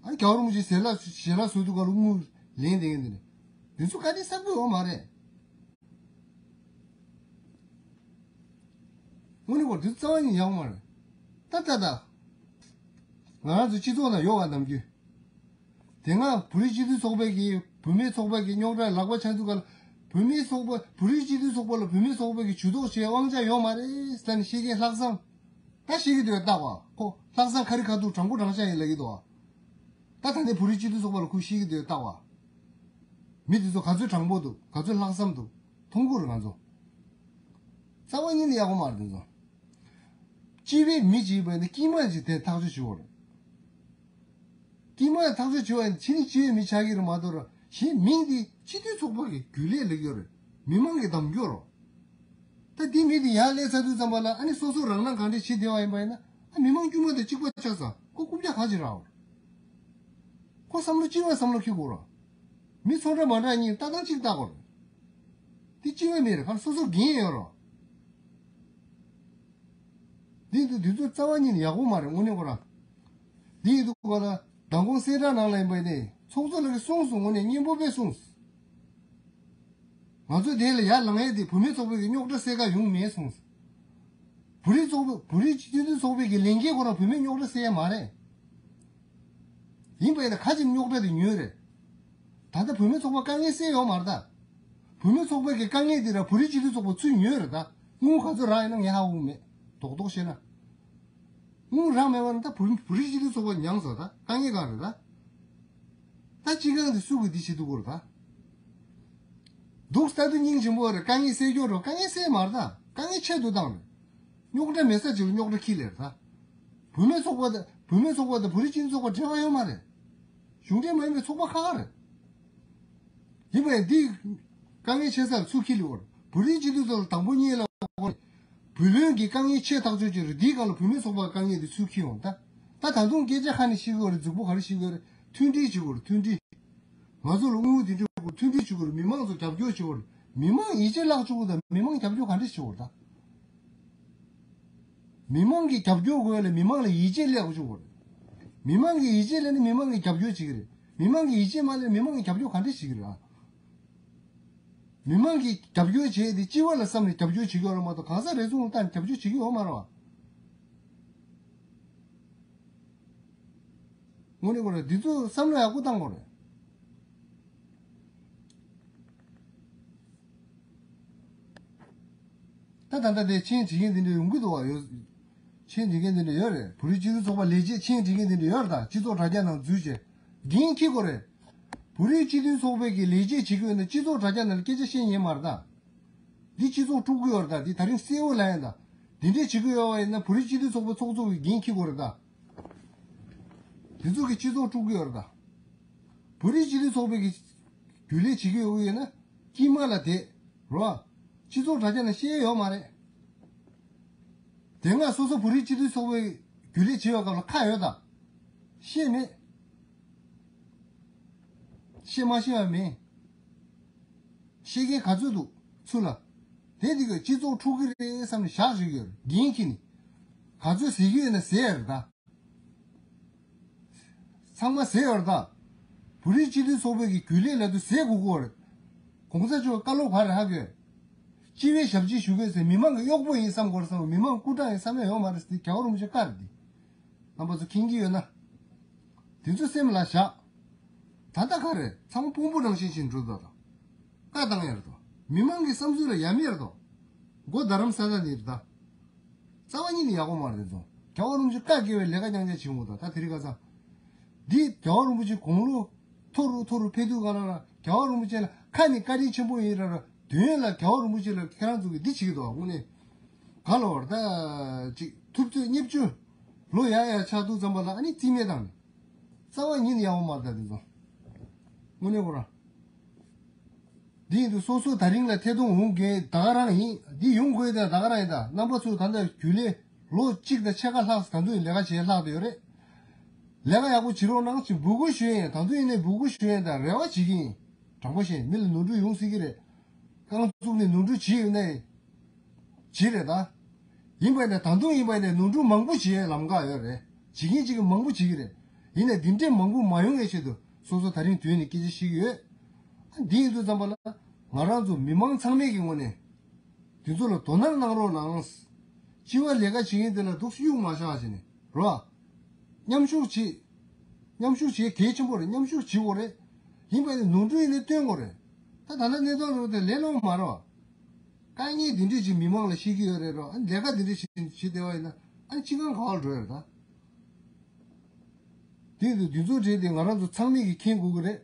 ཨ་རྒྱལ་བ་རིན་པོ་ཆེ་ཞལ་ལག་ཞལ་ལག་བཟོ་དུས་སྐབས་ལ་དངུལ་ལེན་བསྡད་མཁན་དེ་རེད། དེ་ཚོ་བཀའ་དྲིན་གསབ་ཀྱི་ཡོད་མ་རེད། དངོས་གནས་ཁོ་དེ་རྩ་བ་ཉིད་ཡག་མ་རེད། ད་ད་ད། ང་རང་ཚོ་སྤྱི་ཚོགས་ནང་ཡོད་པ་ནམ་རྒྱུན། དེ་སྔ་བོད་རིགས་སྤྱི་མཐུན་ཚོགས་པའི་གི་བུད་མེད་ཚོགས་པ་གི་རྙོག་དྲ་ལག་པ་འཆང་དུས་སྐབས་ལ་བུད་མེད་ཚོགས་པ་བོད་རིགས་སྤྱི་མཐུན་ཚོགས་པ་ལ་བུད་མེད་ཚོགས་པ་གི་ཇུས་གཏོགས་བྱེད་དབང་ཆ་ཡོད་མ་རེད་ཟེར་ནས་བཤད་མཁན་ལྷག་བསམ། ད་བཤད་ཀྱི་འདུག་ལྟ་བ། ཁོ་ལྷག་བསམ་ཁ་རི་ཁ་ཐུག་དྲང་པོ་དྲང་བཞག་ཡིན་ལབ་ཀྱི་འདུག་བ། ད་ད་ནས་བོད་རིགས་སྤྱི་མཐུན་ཚོགས་པ་ལ་ཁོས་བཤད་ཀྱི་འདུག་ལྟ་བ། མི་དེ་ཚོ་ག་ཚོད་དྲང་པོ་འདུག་ག་ཚོད་ལྷག་བསམ་འདུག་མཐོང་གི་རེད་ང་ཚོ། རྩ་བ་ཉིད་ནས་ཡག་པོ་མ་རེད་དེ་ཚོ། སྤྱི་པའི་མི་གཅིག་པ་ནི་དཀྱིལ་མ་གཅིག་དེ་ཐག་གཅོད་བྱེད་དགོས་རེད། དཀྱིལ་མ་ཐག་གཅོད་བྱེད་པ་ཡིན་ཕྱི་ནི་སྤྱི་པའི་མི་ཆགས་ཀྱི་རེད་མ་གཏོགས་ར་གཞན་མིང་འདི་སྤྱི་མཐུན་ཚོགས་པ་གི་རྒྱུན་ལས་ལེགས་ཡོད་རེད། མི་མང་གི་གདམ་སྐྱོར་རོ། ད་འདི་མི་འདི་ཡར་སླེབས་ཚར་དུས་ཙམ་པ་ལ་ཨ་ནི་སོ་སོ་རང་རང་གང་འདྲས་བྱེད་བསྡད་པ་ཡིན་པ་ཡིན་ན་ཨ་མི་མང་དཀྱུས་མ་དང་གཅིག་པ་ཆགས་ས་ཁོ་རྐུབ་བཀྱག་ག་ཅིག་རག་རོ། ཁོ་བསམ་བློ་གཅིག་པ་བསམ་བློ་འཁྱེར་དགོས་རོ། མི་ཚོ་འདྲ་མ་འདྲ་གཉིས་ལྟ་སྟངས་གཅིག་ལྟ་དགོས་རོ། འདི་གཅིག་པ་མེད་རེད། ཁ་སོ་སོ་འགན་ཡོད་རོ། འདི་འདི་འདི་ཚོ་རྩ་བ་ཉིད་ནས་ཡག་པོ་མ་རེད་དངོས་གནས་ཁོ་རང་། འདི་ཡིན་དུས་ཁོ་ལ་མདང་དགོང་གསལ་བསྒྲགས་ནང་ལ་ཡིན་པ་ནི་ཚོགས་གཙོ་ལགས་ཀྱིས་གསུངས་སོང་། དངོས་གནས་སྙན་པོ་དཔེ་གསུངས། ང་ཚོ་དེ་ལ་ཡར་ལངས་ཡས་དེ་བུད་མེད་ཚོགས་པའི་གི་རྙོག་དྲ་སེལ་ག་ཡོང་མེད་གསུངས། བོད་རིགས་ཚོགས་པ་བོད་རིགས་སྤྱི་མཐུན་ཚོགས་པའི་གི་ལས་འགན་ཁོ་རང་བུད་མེད་རྙོག་དྲ་སེལ་ཡས་མ་རེད། ཡིན་པ་ཡིན་ན་ཁ་ཅིག་རྙོག་དྲ་དེ་ཉོས་རེད། ད་ལྟ་བུད་མེད་ཚོགས་པ་དཀའ་ངལ་སེལ་ཡོད་མ་རེད་ད། བུད་མེད་ཚོགས་པའི་གི་དཀའ་ངལ་དེ་ར་བོད་རིགས་སྤྱི་མཐུན་ཚོགས་པ་ཚུར་ཉོས་རེད་ད། དངུལ་ག་ཚོད་རག་ཡིན་ན་ངས་ཧ་གོ་གི་མེད། རྡོག་རྡོག་བཤད་ན། དངུལ་རག་མེད་པ་ན་ད་བོད་བོད་རིགས་སྤྱི་མཐུན་ཚོགས་པ་མྱངས་སོང་ད། དཀའ་ངལ་གང་རེད་ད། ད་སྤྱི་ཁང་དེ་སུ་གི་འདི་བྱེད་ཐུབ་ཀྱི་རེད་ད། འདུག་ལྟ་དུས་སྙིང་རྗེ་པོ་རེད། དཀའ་ངལ་སེལ་རྒྱུ་རེད། དཀའ་ངལ་སེལ་མ་རེད་ད། དཀའ་ངལ་ཆེ་དུ་བཏང་རེད། རྙོག་དྲ་མེད་ས་ཅིག་ལ་རྙོག་དྲ་འཁྱེར་ལེ་རེད་ད། བུད་མེད་ཚོགས་པ་དང་བུད་མེད་ཚོགས་པ་དང་བོད་རིགས་སྤྱི་མཐུན་ཚོགས་པ་འབྲེལ་བ་ཡོད་མ་རེད། གཞུང་འབྲེལ་མ་ཡིན་པའི་ཚོགས་པ་ཁག་ཁག་རེད། ཡིན་པས་འདི་དཀའ་ངལ་ཆེ་ས་ལ་ཚུར་འཁྱེར་ལེ་བར་བོད་རིགས་སྤྱི་འཐུས་ཚོ་ལ་དང་པོ་གཉིས་ལ་བོད་བློན་གྱི་དཀའ་ངལ་ཆེ་ཐག་ཆོད་ཅིག་རེད། འདིའི་སྒང་ལ་བུད་མེད་ཚོགས་པ་དཀའ་ངལ་འདི་ཚུར་འཁྱེར་ཡོང་ད། ད་ད་དུང་སྐད་ཆ་ཁ་ནས་བཤད་དགོས་རེད། རྫིག་པོ་ག་རེ་བཤད་དགོས་རེད། མཐུན་སྒྲིལ་བྱེད་དགོས་རེད། མཐུན་སྒྲིལ། ང་ཚོ་ལ་དངུལ་འདི་འདྲ་དགོས། མཐུན་སྒྲིལ་བྱེད་དགོས་རེད། མི་མང་ཚོ་རྒྱབ་སྐྱོར་བྱེད་དགོས་རེད། མི་མང་ཡིད་ཆེས་བརླག་ཆོག་གི་ད། མི་མང་རྒྱབ་སྐྱོར་ག་འདྲ་བྱེད་དགོས་རེད་ད། མི་མང་གི་རྒྱབ་སྐྱོར་དགོས་ལ་མི་མང་ལ་ཡིད་ཆེས་སླེབས་དགོས་ཆོག་གི་རེད། མི་མང་གི་ཡིད་ཆེས་སླེབས་ན་མི་མང་གི་རྒྱབ་སྐྱོར་བྱེད་ཀྱི་རེད། མི་མང་གི་ཡིད་ཆེས་མ་སླེབས་ན་མི་མང་གི་རྒྱབ་སྐྱོར་ག་འདྲ་བྱེད་ཀྱི་རེད་ཨ། མི་མང་གི་རྒྱབ་སྐྱོར་བྱས་ཏེ་སྤྱི་པ་ལ་བསམ་ནས་རྒྱབ་སྐྱོར་བྱེད་ཀྱི་ཡོད་རེད་མ་གཏོགས་གང་ཟག་རེ་ཟུང་ལ་བལྟས་ནས་རྒྱབ་སྐྱོར་བྱེད་ཀྱི་ཡོད་མ་རེད་བ། དངོས་གནས་ཁོ་རེ་འདི་ཚོ་བསམ་བློ་ཡག་པོ་བཏང་དགོས་རེད། ད་ད་ལྟ་དེ་མཆན་བྲིས་མཁན་དེ་འདྲ་ཡོང་གི་འདུག་བ། ཡོད། མཆན་བྲིས་མཁན་དེ་འདྲ་ཡོད་རེད། བོད་རིགས་སྤྱི་མཐུན་ཚོགས་པ་ལས་བྱེད་མཆན་བྲིས་མཁན་དེ་འདྲ་ཡོད་རེད། ད་སྤྱི་ཚོགས་དྲ་རྒྱ་ནང་འཛུལ་བྱས་འགན་འཁྱེར་དགོས་རེད། བོད་རིགས་སྤྱི་མཐུན་ཚོགས་པའི་གི་ལས་བྱེད་བྱེད་དགོས་ན་སྤྱི་ཚོགས་དྲ་རྒྱ་ནང་ལ་སྐད་ཆ་བཤད་ཉན་མ་རེད་ད། འདི་སྤྱི་ཚོགས་དཀྲུག་གི་ཡོད་རེད་ད། འདི་ད་རིང་གསལ་བོ་ལབ་ཡིན་ད། འདི་འདྲས་བྱེད་ཀྱི་ཡོད་པ་ཡིན་ན་བོད་རིགས་སྤྱི་མཐུན་ཚོགས་པའི་ཚོགས་གཙོ་གི་འགན་འཁྱེར་དགོས་རེད་ད། འདི་ཚོ་གི་སྤྱི་ཚོགས་དཀྲུག་གི་ཡོད་རེད་ད། བོད་རིགས་སྤྱི་མཐུན་ཚོགས་པའི་གི་རྒྱུན་ལས་བྱེད་ཀྱི་ཡོད་ཀྱི་ཡོད་ན་དཀྱིལ་མ་ལ་བསྡད་རོགས། སྤྱི་ཚོགས་དྲ་རྒྱ་ནང་བཤད་ཡོད་མ་རེད། དེ་སྔ་སོ་སོ་བོད་རིགས་སྤྱི་མཐུན་ཚོགས་པའི་རྒྱུན་ལས་བྱེད་པའི་སྐབས་ལ་ཁ་ཡོད་ད། བཤད་མེད། བཤད་མ་ཤེས་པ་མེད། བཤད་མཁན་ག་ཚོད་འདུག་ཚུར་ལ། བསྡད་དེ་གི་སྤྱི་ཚོགས་འཁྲུག་གི་རེད་བསམ་ནས་བཞག་བཞག་གི་ཡོད་རེད། འགན་འཁྱེར་ནས་ག་ཚོད་ཟེར་གྱི་ཡོད་ན་ཟེར་ཡ་རེད་ད། ཚང་མ་ཟེར་ཡོད་རེད་ད། བོད་རིགས་སྤྱི་མཐུན་ཚོགས་པའི་གི་རྒྱུན་ལས་ལབ་དུས་ཟས་དགོས་ཀྱི་ཡོད་རེད། གོང་ས་མཆོག་བཀའ་སློབ་ག་རེ་ཧ་གོ། སྤྱི་པའི་ཞབས་ཕྱི་ཞུ་དགོས་ཟེར། མི་མང་གི་གཡོག་པོ་ཡིན་བསམ་དགོས་རེད་བསམ། མི་མང་སྐུ་དྲག་ཡིན་བསམ་ཡ་ཡོད་མ་རེད་ཟེར། རྒྱལ་བ་རིན་པོ་ཆེ་བཀའ་རེད་འདི། རྣམ་པ་ཚོ་མཁྱེན་གྱི་ཡོད་ན། དེ་ཚོ་སེམས་ལ་བཞག་ད་ལྟ་ག་རེ་ཚང་མ་དཔོན་པོ་ནང་བཞིན་བྱས་འགྲོ་འདུག་ད། བཀའ་བཏང་ཡ་རེད་དོ། མི་མང་གི་བསམ་ཚུལ་ལ་ཡ་མེད་རེད་དོ། མགོ་རྡ་རམ་ས་ལ་ནི་རེད་ད། རྩ་བ་ཉིད་ནས་ཡག་པོ་མ་རེད་དོ། རྒྱལ་བ་རིན་པོ་ཆེ་བཀའ་དགེ་བའི་ལས་ཀ་རྐྱང་རྐྱང་བྱེད་འོང་ད། ད་དེ་རིང་ཁ་སང་། འདི་རྒྱལ་བ་རིན་པོ་ཆེ་དགུང་ལོ་མཐོ་རུ་མཐོ་རུ་ཕེབས་དུས་ག་ལ་ལ་རྒྱལ་བ་རིན་པོ་ཆེ་ལ་ཁ་ནས་བཀའ་དྲིན་ཆེན་པོ་ཡིན་ར་ར། དོན་ལ་རྒྱལ་བ་རིན་པོ་ཆེ་ལ་ཁྱེད་རང་ཚོ་གིས་འདི་བྱེད་ཀྱི་འདུག་དངོས་གནས། ག་ལ་བར་ད་ཅིག་ཐུབ་ཚོད་བརྙས་བཅོས་ལོ་ཡ་ཡ་ཆགས་དུས་ཙམ་པ་ལ་ཨ་ནི་རྩིས་མེད་བཏང་ནས། རྩ་བ་ཉིད་ནས་ཡག་པོ་མ་རེད་ད་དེ་ཚོ། དངོས་གནས་ཁོ་རང་། འདི་ཡིན་དུས་སོ་སོ་ད་རིང་ལ་ཐད་གཏོང་འོང་མཁན་ད་ག་རང་ཡིན། འདི་ཡོང་དགོས་དེ་ད་ག་རང་ཡིན། ད་རྣམ་པ་ཚོ་ད་ལྟ་རྒྱུན་ལས་ལོ་གཅིག་དང་ཕྱེད་ཀ་ལྷག་ད་དུང་ལས་ཀ་བྱེད་ལྷག་བསྡད་ཡོད་རེད། ལས་ཀ་ཡག་པོ་བྱེད་རོགས་གནང་། ཅིག་འབོད་སྐུལ་ཞུ་ཡ་ཡིན། ད་དུང་ཡིན་ནའི་འབོད་སྐུལ་ཞུ་ཡ་ཡིན། ད་རེ་བ་བྱེད་ཀྱི་ཡིན། དྲང་པོ་བཤད། མི་ལ་ནོར་འཁྲུལ་ཡོང་སྲིད་ཀྱི་རེད། རྐང་བཙུགས་ནས་ནོར་འཁྲུལ་བྱེད་ཡོད་ནའི་བྱེད་རེད་ད། ཡིན་པ་ཡིན་ན་ད་དུང་ཡིན་པ་ཡིན་ན་ནོར་འཁྲུལ་མང་པོ་བྱེད་ཡ་ལམ་ཁ་ཡོད་རེད། བྱེད་མཁན་ཅིག་གིས་མང་པོ་བྱེད་ཀྱི་རེད། ཡིན་ནའི་འདི་འདྲའི་མང་པོ་མ་ཡོང་ཡའི་ཆེད་དུ་སོ་སོ་ད་རིང་བསྡད་ནས་སྐད་ཆ་བཤད་ཀྱི་ཡོད། འདི་ཡིན་དུས་ཙམ་པ་ལ་ང་རང་ཚོ་མི་མང་ཚང་མའི་གི་ངོས་ནས་འདི་ཚོ་ལ་དོ་སྣང་གནང་རོགས་གནང་། སྤྱི་པའི་ལས་ཀ་བྱེད་མཁན་དེ་ལ་འདུག་སེ་གཡུག་མ་བཞག་བྱས་ནས་རོ། མཉམ་ཞུགས་བྱེད། མཉམ་ཞུགས་བྱེད་གལ་ཆེན་པོ་རེད། མཉམ་ཞུགས་བྱེད་དགོས་རེད། ཡིན་པ་ཡིན་ན་ནོར་འཁྲུལ་ཡིན་ན་སྟོན་དགོས་རེད། ད་ད་ལྟ་གནས་སྟངས་རེད་དེ་ལས་སླ་པོ་མ་རེད་བ། དཀའ་ངལ་འདི་འདྲས་ཅིག་མི་མང་ལ་བཤད་ཀྱི་ཡོད་རེད་རོ། ཨ་ནི་ལས་ཀ་འདི་འདྲས་ཞིག་བྱེད་བསྡད་པ་ཡིན་ན་ཨ་ནི་སྤྱི་ཁང་ག་པར་འགྲོ་ཡ་རེད་ད། དེ་དུས་འདི་ཚོ་གྲས་དེ་ང་རང་ཚོ་ཚང་མས་ཀྱིས་མཁྱེན་དགོས་ཀྱི་རེད།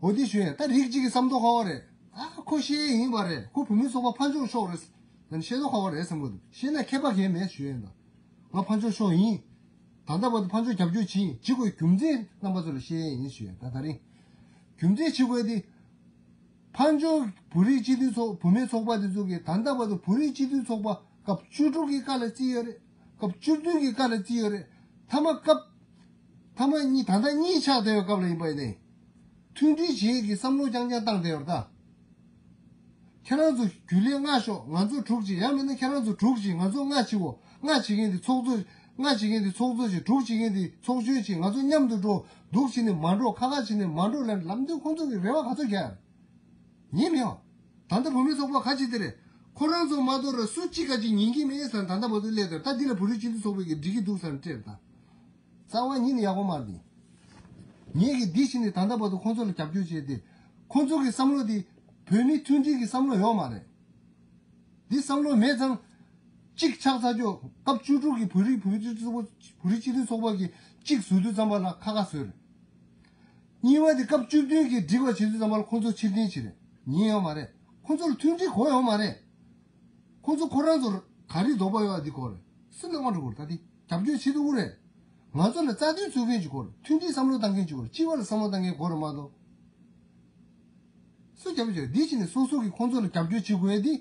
འོ་དེ་ཞུ་ཡ། ད་རིགས་གཅིག་གི་བསམ་ཚུལ་ག་པར་རེད། ཨ་ཁོ་ཤེས་ཡ་ཡིན་པ་རེད། ཁོ་བུད་མེད་ཚོགས་པ་ཕར་ཕྱོགས་ཤོག་རེད། ད་ནི་ཤེས་ཚོད་ག་པར་རེད་བསམ་གྱི་འདུག་ཤེས་ན་ཁྱད་པར་གང་ཡང་མེད་ཞུ་ཡ་ཡིན་ད། ང་ཕར་ཕྱོགས་ཤོག་ཡིན། ད་ལྟ་བར་དུ་ཕར་ཕྱོགས་རྒྱབ་སྐྱོར་བྱེད་ཡིན། བྱེད་དགོས་རྒྱུ་མཚན་རྣམ་པ་ཚོ་ལ་བཤད་ཡ་ཡིན་ཞུ་ཡ། ད་ད་རིང་རྒྱུ་མཚན་བྱེད་དགོས་དེ། ཕར་ཕྱོགས་བོད་རིགས་སྤྱི་མཐུན་ཚོགས། བུད་མེད་ཚོགས་པ་དེ་ཚོ་གིས་ད་ལྟ་བར་དུ་བོད་རིགས་སྤྱི་མཐུན་ཚོགས་པ་སྐབས་བཅུ་དྲུག་གི་བཀའ་ལ་བརྩིས་ཡོད་རེད། སྐབས་བཅུ་བདུན་གྱི་བཀའ་ལ་བརྩིས་ཡོད་རེད། མཐའ་མ་སྐབས། མཐའ་མ་གཉིས། ད་ལྟ་གཉིས་ཆགས་བསྡད་ཡོད་སྐབས་ལ་ཡིན་པ་ཡིན་ནའི། མཐུན་སྒྲིལ་བྱེད་ཀྱི་བསམ་བློ་རྐྱང་རྐྱང་བཏང་བསྡད་ཡོད་རེད་ད། ཁྱེད་རང་ཚོ་རྒྱུན་ལས་ལྔ་ཤོག་ང་ཚོ་དྲུག་ཅིག་ཡང་མིན་ན་ཁྱེད་རང་ཚོ་དྲུག་ཅིག་ང་ཚོ་ལྔ་བྱེད་དགོས། ལྔ་བྱེད་མཁན་དེ་ཚོགས་གཙོ། ལྔ་བྱེད་མཁན་དེ་ཚོགས་གཙོ་བྱེད། དྲུག་བྱེད་མཁན་དེ་ཚོགས་གཞོན་བྱེད། ང་ཚོ་མཉམ་དུ་འགྲོ། འདུག་བྱས་ནས་མ་འགྲོ། ཁ་ཁ་བྱས་ནས་མ་འགྲོ་ལབ་ལབ་དུས་ཁོང་ཚོ་གི་རེ་བ་ག་ཚོད་རྒྱག་ཡ་རེད། ཉན་མེད་བ། ད་ལྟ་བུད་མེད་ཚོགས་པ་ག་ཅིག་དེ་རེད། ཁོ་རང་ཚོ་མ་གཏོགས་ར་སུ་གཅིག་ག་ཅིག་ཉན་གྱི་མེད་ཟེར་ད་ལྟ་བར་དུ་སླེབས་དེར། ད་འདི་ལ་བོད་རིགས་སྤྱི་མཐུན་ཚོགས་པའི་གི་འགྲིག་གི་འདུག་ཟེར་ནས་སྤྲད་རེད་ད། རྩ་བ་ཉིད་ནས་ཡག་པོ་མ་རེད། ངས་ཀྱིས་འདི་བྱས་ནས་ད་ལྟ་བར་དུ་ཁོང་ཚོ་ལ་རྒྱབ་སྐྱོར་བྱས་ཏེ། ཁོང་ཚོ་གི་བསམ་བློ་དེ་བོད་མི་མཐུན་སྒྲིལ་གྱི་བསམ་བློ་ཡོད་མ་རེད། འདི་བསམ་བློ་མེད་ཙང་། གཅིག་ཆགས་ཚར་ཀྱོག་སྐབས་བཅུ་དྲུག་གི་བོད་རིགས་བོད་རིགས་ཚོགས་པ། བོད་རིགས་སྤྱི་མཐུན་ཚོགས་པ་གིས་གཅིག་བཟོ་དུས་ཙམ་པ་ལ་ཁ་ཁ་བཟོས་རེད། གཉིས་པ་དེ་སྐབས་བཅུ་བདུན་གྱིས་སྒྲིག་པ་བྱེད་དུས་ཙམ་པ་ལ་ཁོང་ཚོ་ཕྱིར་འཐེན་བྱེད་རེད། ཉན་ཡོད་མ་རེད། ཁོང་ཚོ་ལ་མཐུན་སྒྲིལ་དགོས་ཡོད་མ་རེད། ཁོང་ཚོ་ཁོ་རང་ཚོར་ག་རེ་དོགས་པ་ཡོད་པ་འདི་གོ་རེད། སུ་ནས་དབང་འགྲོ་དགོས་རེད། ད་དེ་རྒྱབ་སྐྱོར་བྱེད་ཐུབ་ཀྱི་རེད། ང་ཚོ་ལ་རྩ་དོན་བཙུགས་མཁན་ཅིག་དགོས་རེད། མཐུན་སྒྲིལ་བསམ་བློ་བཏང་མཁན་ཅིག་དགོས་རེད། སྤྱི་པ་ལ་བསམ་བློ་བཏང་མཁན་དགོས་རེད་མ་གཏོགས། སུ་རྒྱབ་སྐྱོར། འདི་བྱས་ནས་སོ་སོ་གིས་ཁོང་ཚོ་ལ་རྒྱབ་སྐྱོར་བྱེད་དགོས་ཡ་འདི།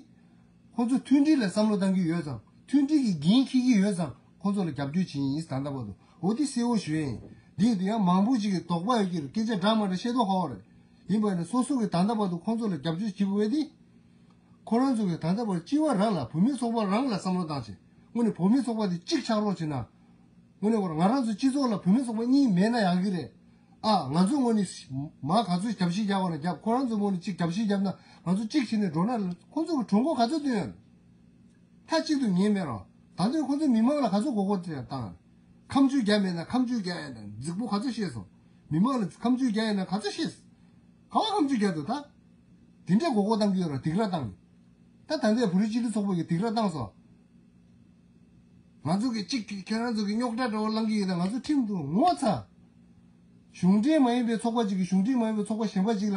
ཁོང་ཚོ་མཐུན་སྒྲིལ་ལ་བསམ་བློ་བཏང་གི་ཡོད་ཙང་། མཐུན་སྒྲིལ་གྱི་འགན་འཁྱེར་གྱི་ཡོད་ཙང་ཁོང་ཚོ་ལ་རྒྱབ་སྐྱོར་བྱེད་ཡིན་ད་ལྟ་བར་དུ། འོ་འདི་གསལ་བོ་ཞུ་ཡ་ཡིན། འདི་ཡིན་དུས་ཡང་མང་པོ་ཅིག་གིས་དོགས་པ་ཡོད་ཀྱི་རེད། སྐད་ཆ་འདྲ་མ་འདྲ་བཤད་མདོག་ཁ་པོ་རེད། ཡིན་པ་ཡིན་ན་སོ་སོ་གིས་ད་ལྟ་བར་དུ་ཁོང་ཚོ་ལ་རྒྱབ་སྐྱོར་བྱེད་དགོས་ཡ་འདི། ཁོ་རང་ཚོ་གིས་ད་ལྟ་བར་སྤྱི་པ་རང་ལ། བུད་མེད་ཚོགས་པ་རང་ལ་བསམ་བློ་བཏང་བྱས། དངོས་གནས་བུད་མེད་ཚོགས་པ་དེ་གཅིག་ཆགས་རོགས་བྱས་ན། དངོས་གནས་ཁོ་རང་ང་རང་ཚོ་སྤྱི་ཚོགས་ལ་བུད་མེད་ཚོགས་པ་གཉིས་མེད་ན་ཡག་གི་རེད། ཨ་ང་ཚོ་ངོས་ནས་མར་ག་ཚོད་རྒྱབ་བཤིག་རྒྱག་པ་ན་རྒྱབ། ཁོ་རང་ཚོ་ངོས་ནས་གཅིག་རྒྱབ་བཤིག་བརྒྱབ་ན། ང་ཚོ་གཅིག་བྱས་ནས་འགྲོ་ན། ཁོ་ཚོ་གི་གྲོས་འགོ་ག་ཚོད་བཏོན་ཡོད། མཐའ་གཅིག་ཏུ་ཉན་མེད་རོགས། ད་དུང་ཁོ་ཚོས་མི་མང་ལ་ག་ཚོད་མགོ་སྐོར་དེ་བཏང་། ཁ་མཆུ་རྒྱག་མེད་ན་ཁ་མཆུ་རྒྱག་ཡ་དང་རྫིག་པོ་ག་ཚོད་བཤད་སོང་། མི་མང་ལ་ཁ་མཆུ་རྒྱག་ཡ་ན་ག་ཚོད་བཤད། ག་བ་ཁ་མཆུ་རྒྱག་འདུག་ད། དེ་འདྲའི་མགོ་སྐོར་བཏང་གི་ཡོད་ར། སྡིགས་ར་བཏང་། ད་ད་ལྟའི་བོད་རིགས་སྤྱི་མཐུན་ཚོགས་པ་གིས་སྡིགས་ར་བཏང་སོང་། ང་ཚོ་གི་གཅིག་གིས་ཁྱེད་རང་ཚོ་གི་རྙོག་དྲ་འདྲ་བོ་བསླང་གི་ཡོད་ད། ང་ཚོ་ཁྲིམས་འདུག་ངོ་ཚ། གཞུང་འབྲེལ་མ་ཡིན་པའི་ཚོགས་པ་གཅིག་གིས་གཞུང་འབྲེལ་མ་ཡིན་པའི་ཚོགས་པ་གཞན་པ་གཅིག་ལ་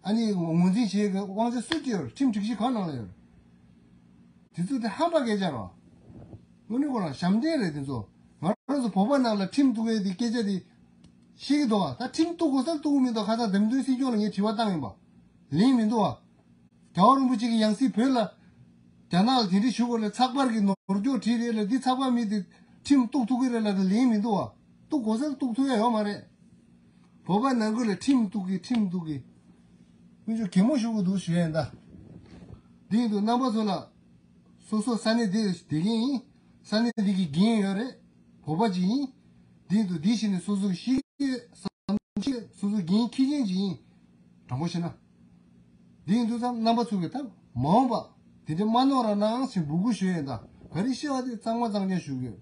ཨ་ནི་ངོས་འཛིན་བྱེད་ཀྱི་དབང་ཆ་སུས་སྤྲད་ཡོད་རེད། ཁྲིམས་སྒྲིག་གཞི་གང་ནང་ལ་ཡོད་རེད། དེ་ཚོ་དེ་ཧམ་པ་སྐད་ཆ་རེད། དངོས་གནས་ཁོ་རང་ཞབས་འདྲེན་རེད་དེ་ཚོ། ང་རང་ཚོ་བོད་པ་ནང་ལ་ཁྲིམས་གཏུག་ཡས་དེ་སྐད་ཆ་དེ་ཤེས་ཀྱི་འདུག་བ། ད་ཁྲིམས་གཏུག་དགོས་སར་གཏུག་གི་མི་འདུག་ཁ་སང་འདེམས་ཐོན་སྲིད་སྐྱོང་ལ་ངས་དྲི་བ་བཏང་ཡིན་པ། ལན་མི་འདུག་བ། རྒྱལ་བ་རིན་པོ་ཆེ་གི་ཡང་སྲིད་བོད་ལ། རྒྱ་ནག་ལ་དེ་འདྲ་ཞུ་དགོས་ལ་ཚགས་པར་གྱི་ནོར་འཁྱོག་བྲིས་རེད་ལ། འདི་ཚགས་པར་མི་དེ་ཁྲིམས་གཏུག་ཐུབ་ཀྱི་རེད་ལ་དེ་ལན་མི་འདུག་བ། གཏུག་དགོས་སར་གཏུག་ཐུབ་ཡ་ཡོད་མ་རེད། བོད་པ་ནང་ཁུལ་ལ་ཁྲིམས་གཏུག་གི་ཁྲིམས་གཏུག་གི། དཀོན་མཆོག་གད་མོ་ཤོར་གི་འདུག་ཞུ་ཡ་ཡིན་ད། འདི་ཡིན་དུས་རྣམ་པ་ཚོ་ལ། སོ་སོ་ས་གནས་དེ་དེ་གིན་ཡིན། ས་གནས་དེ་གི་རྒན་ཡོད་རེད། བོད་པ་ཅིག་ཡིན། དེ་འདུག་དེ་བཞིན་ནས་སོ་སོ་གི་ཤེས་ཡོན་བསམ་ཤེས་སོ་སོ་རྒན་ཁྱི་རྒན་ཅིག་ཡིན། དྲང་པོ་བཤད་ན། དེ་ཡིན་དུས་ཙམ་རྣམ་པ་ཚོ་གི་ད་མ་འོངས་པ་དེ་འདྲ་མ་གནང་ར་གནང་ཞེས་འབོད་སྐུལ་ཞུ་ཡིན། ད་ག་རེ་བཤད་པ་དེ་གཙང་མ་གཙང་རྐྱང་ཞུ་གི།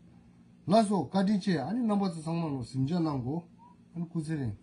ལགས་སོ། བཀའ་དྲིན་ཆེ། ཨ་ནི་རྣམ་པ་ཚོ་ཚང་མ་ལ་གཟིམ་འཇག་གནང་གོ། ཨ་ནི་སྐུ་ཚེ་རིང་།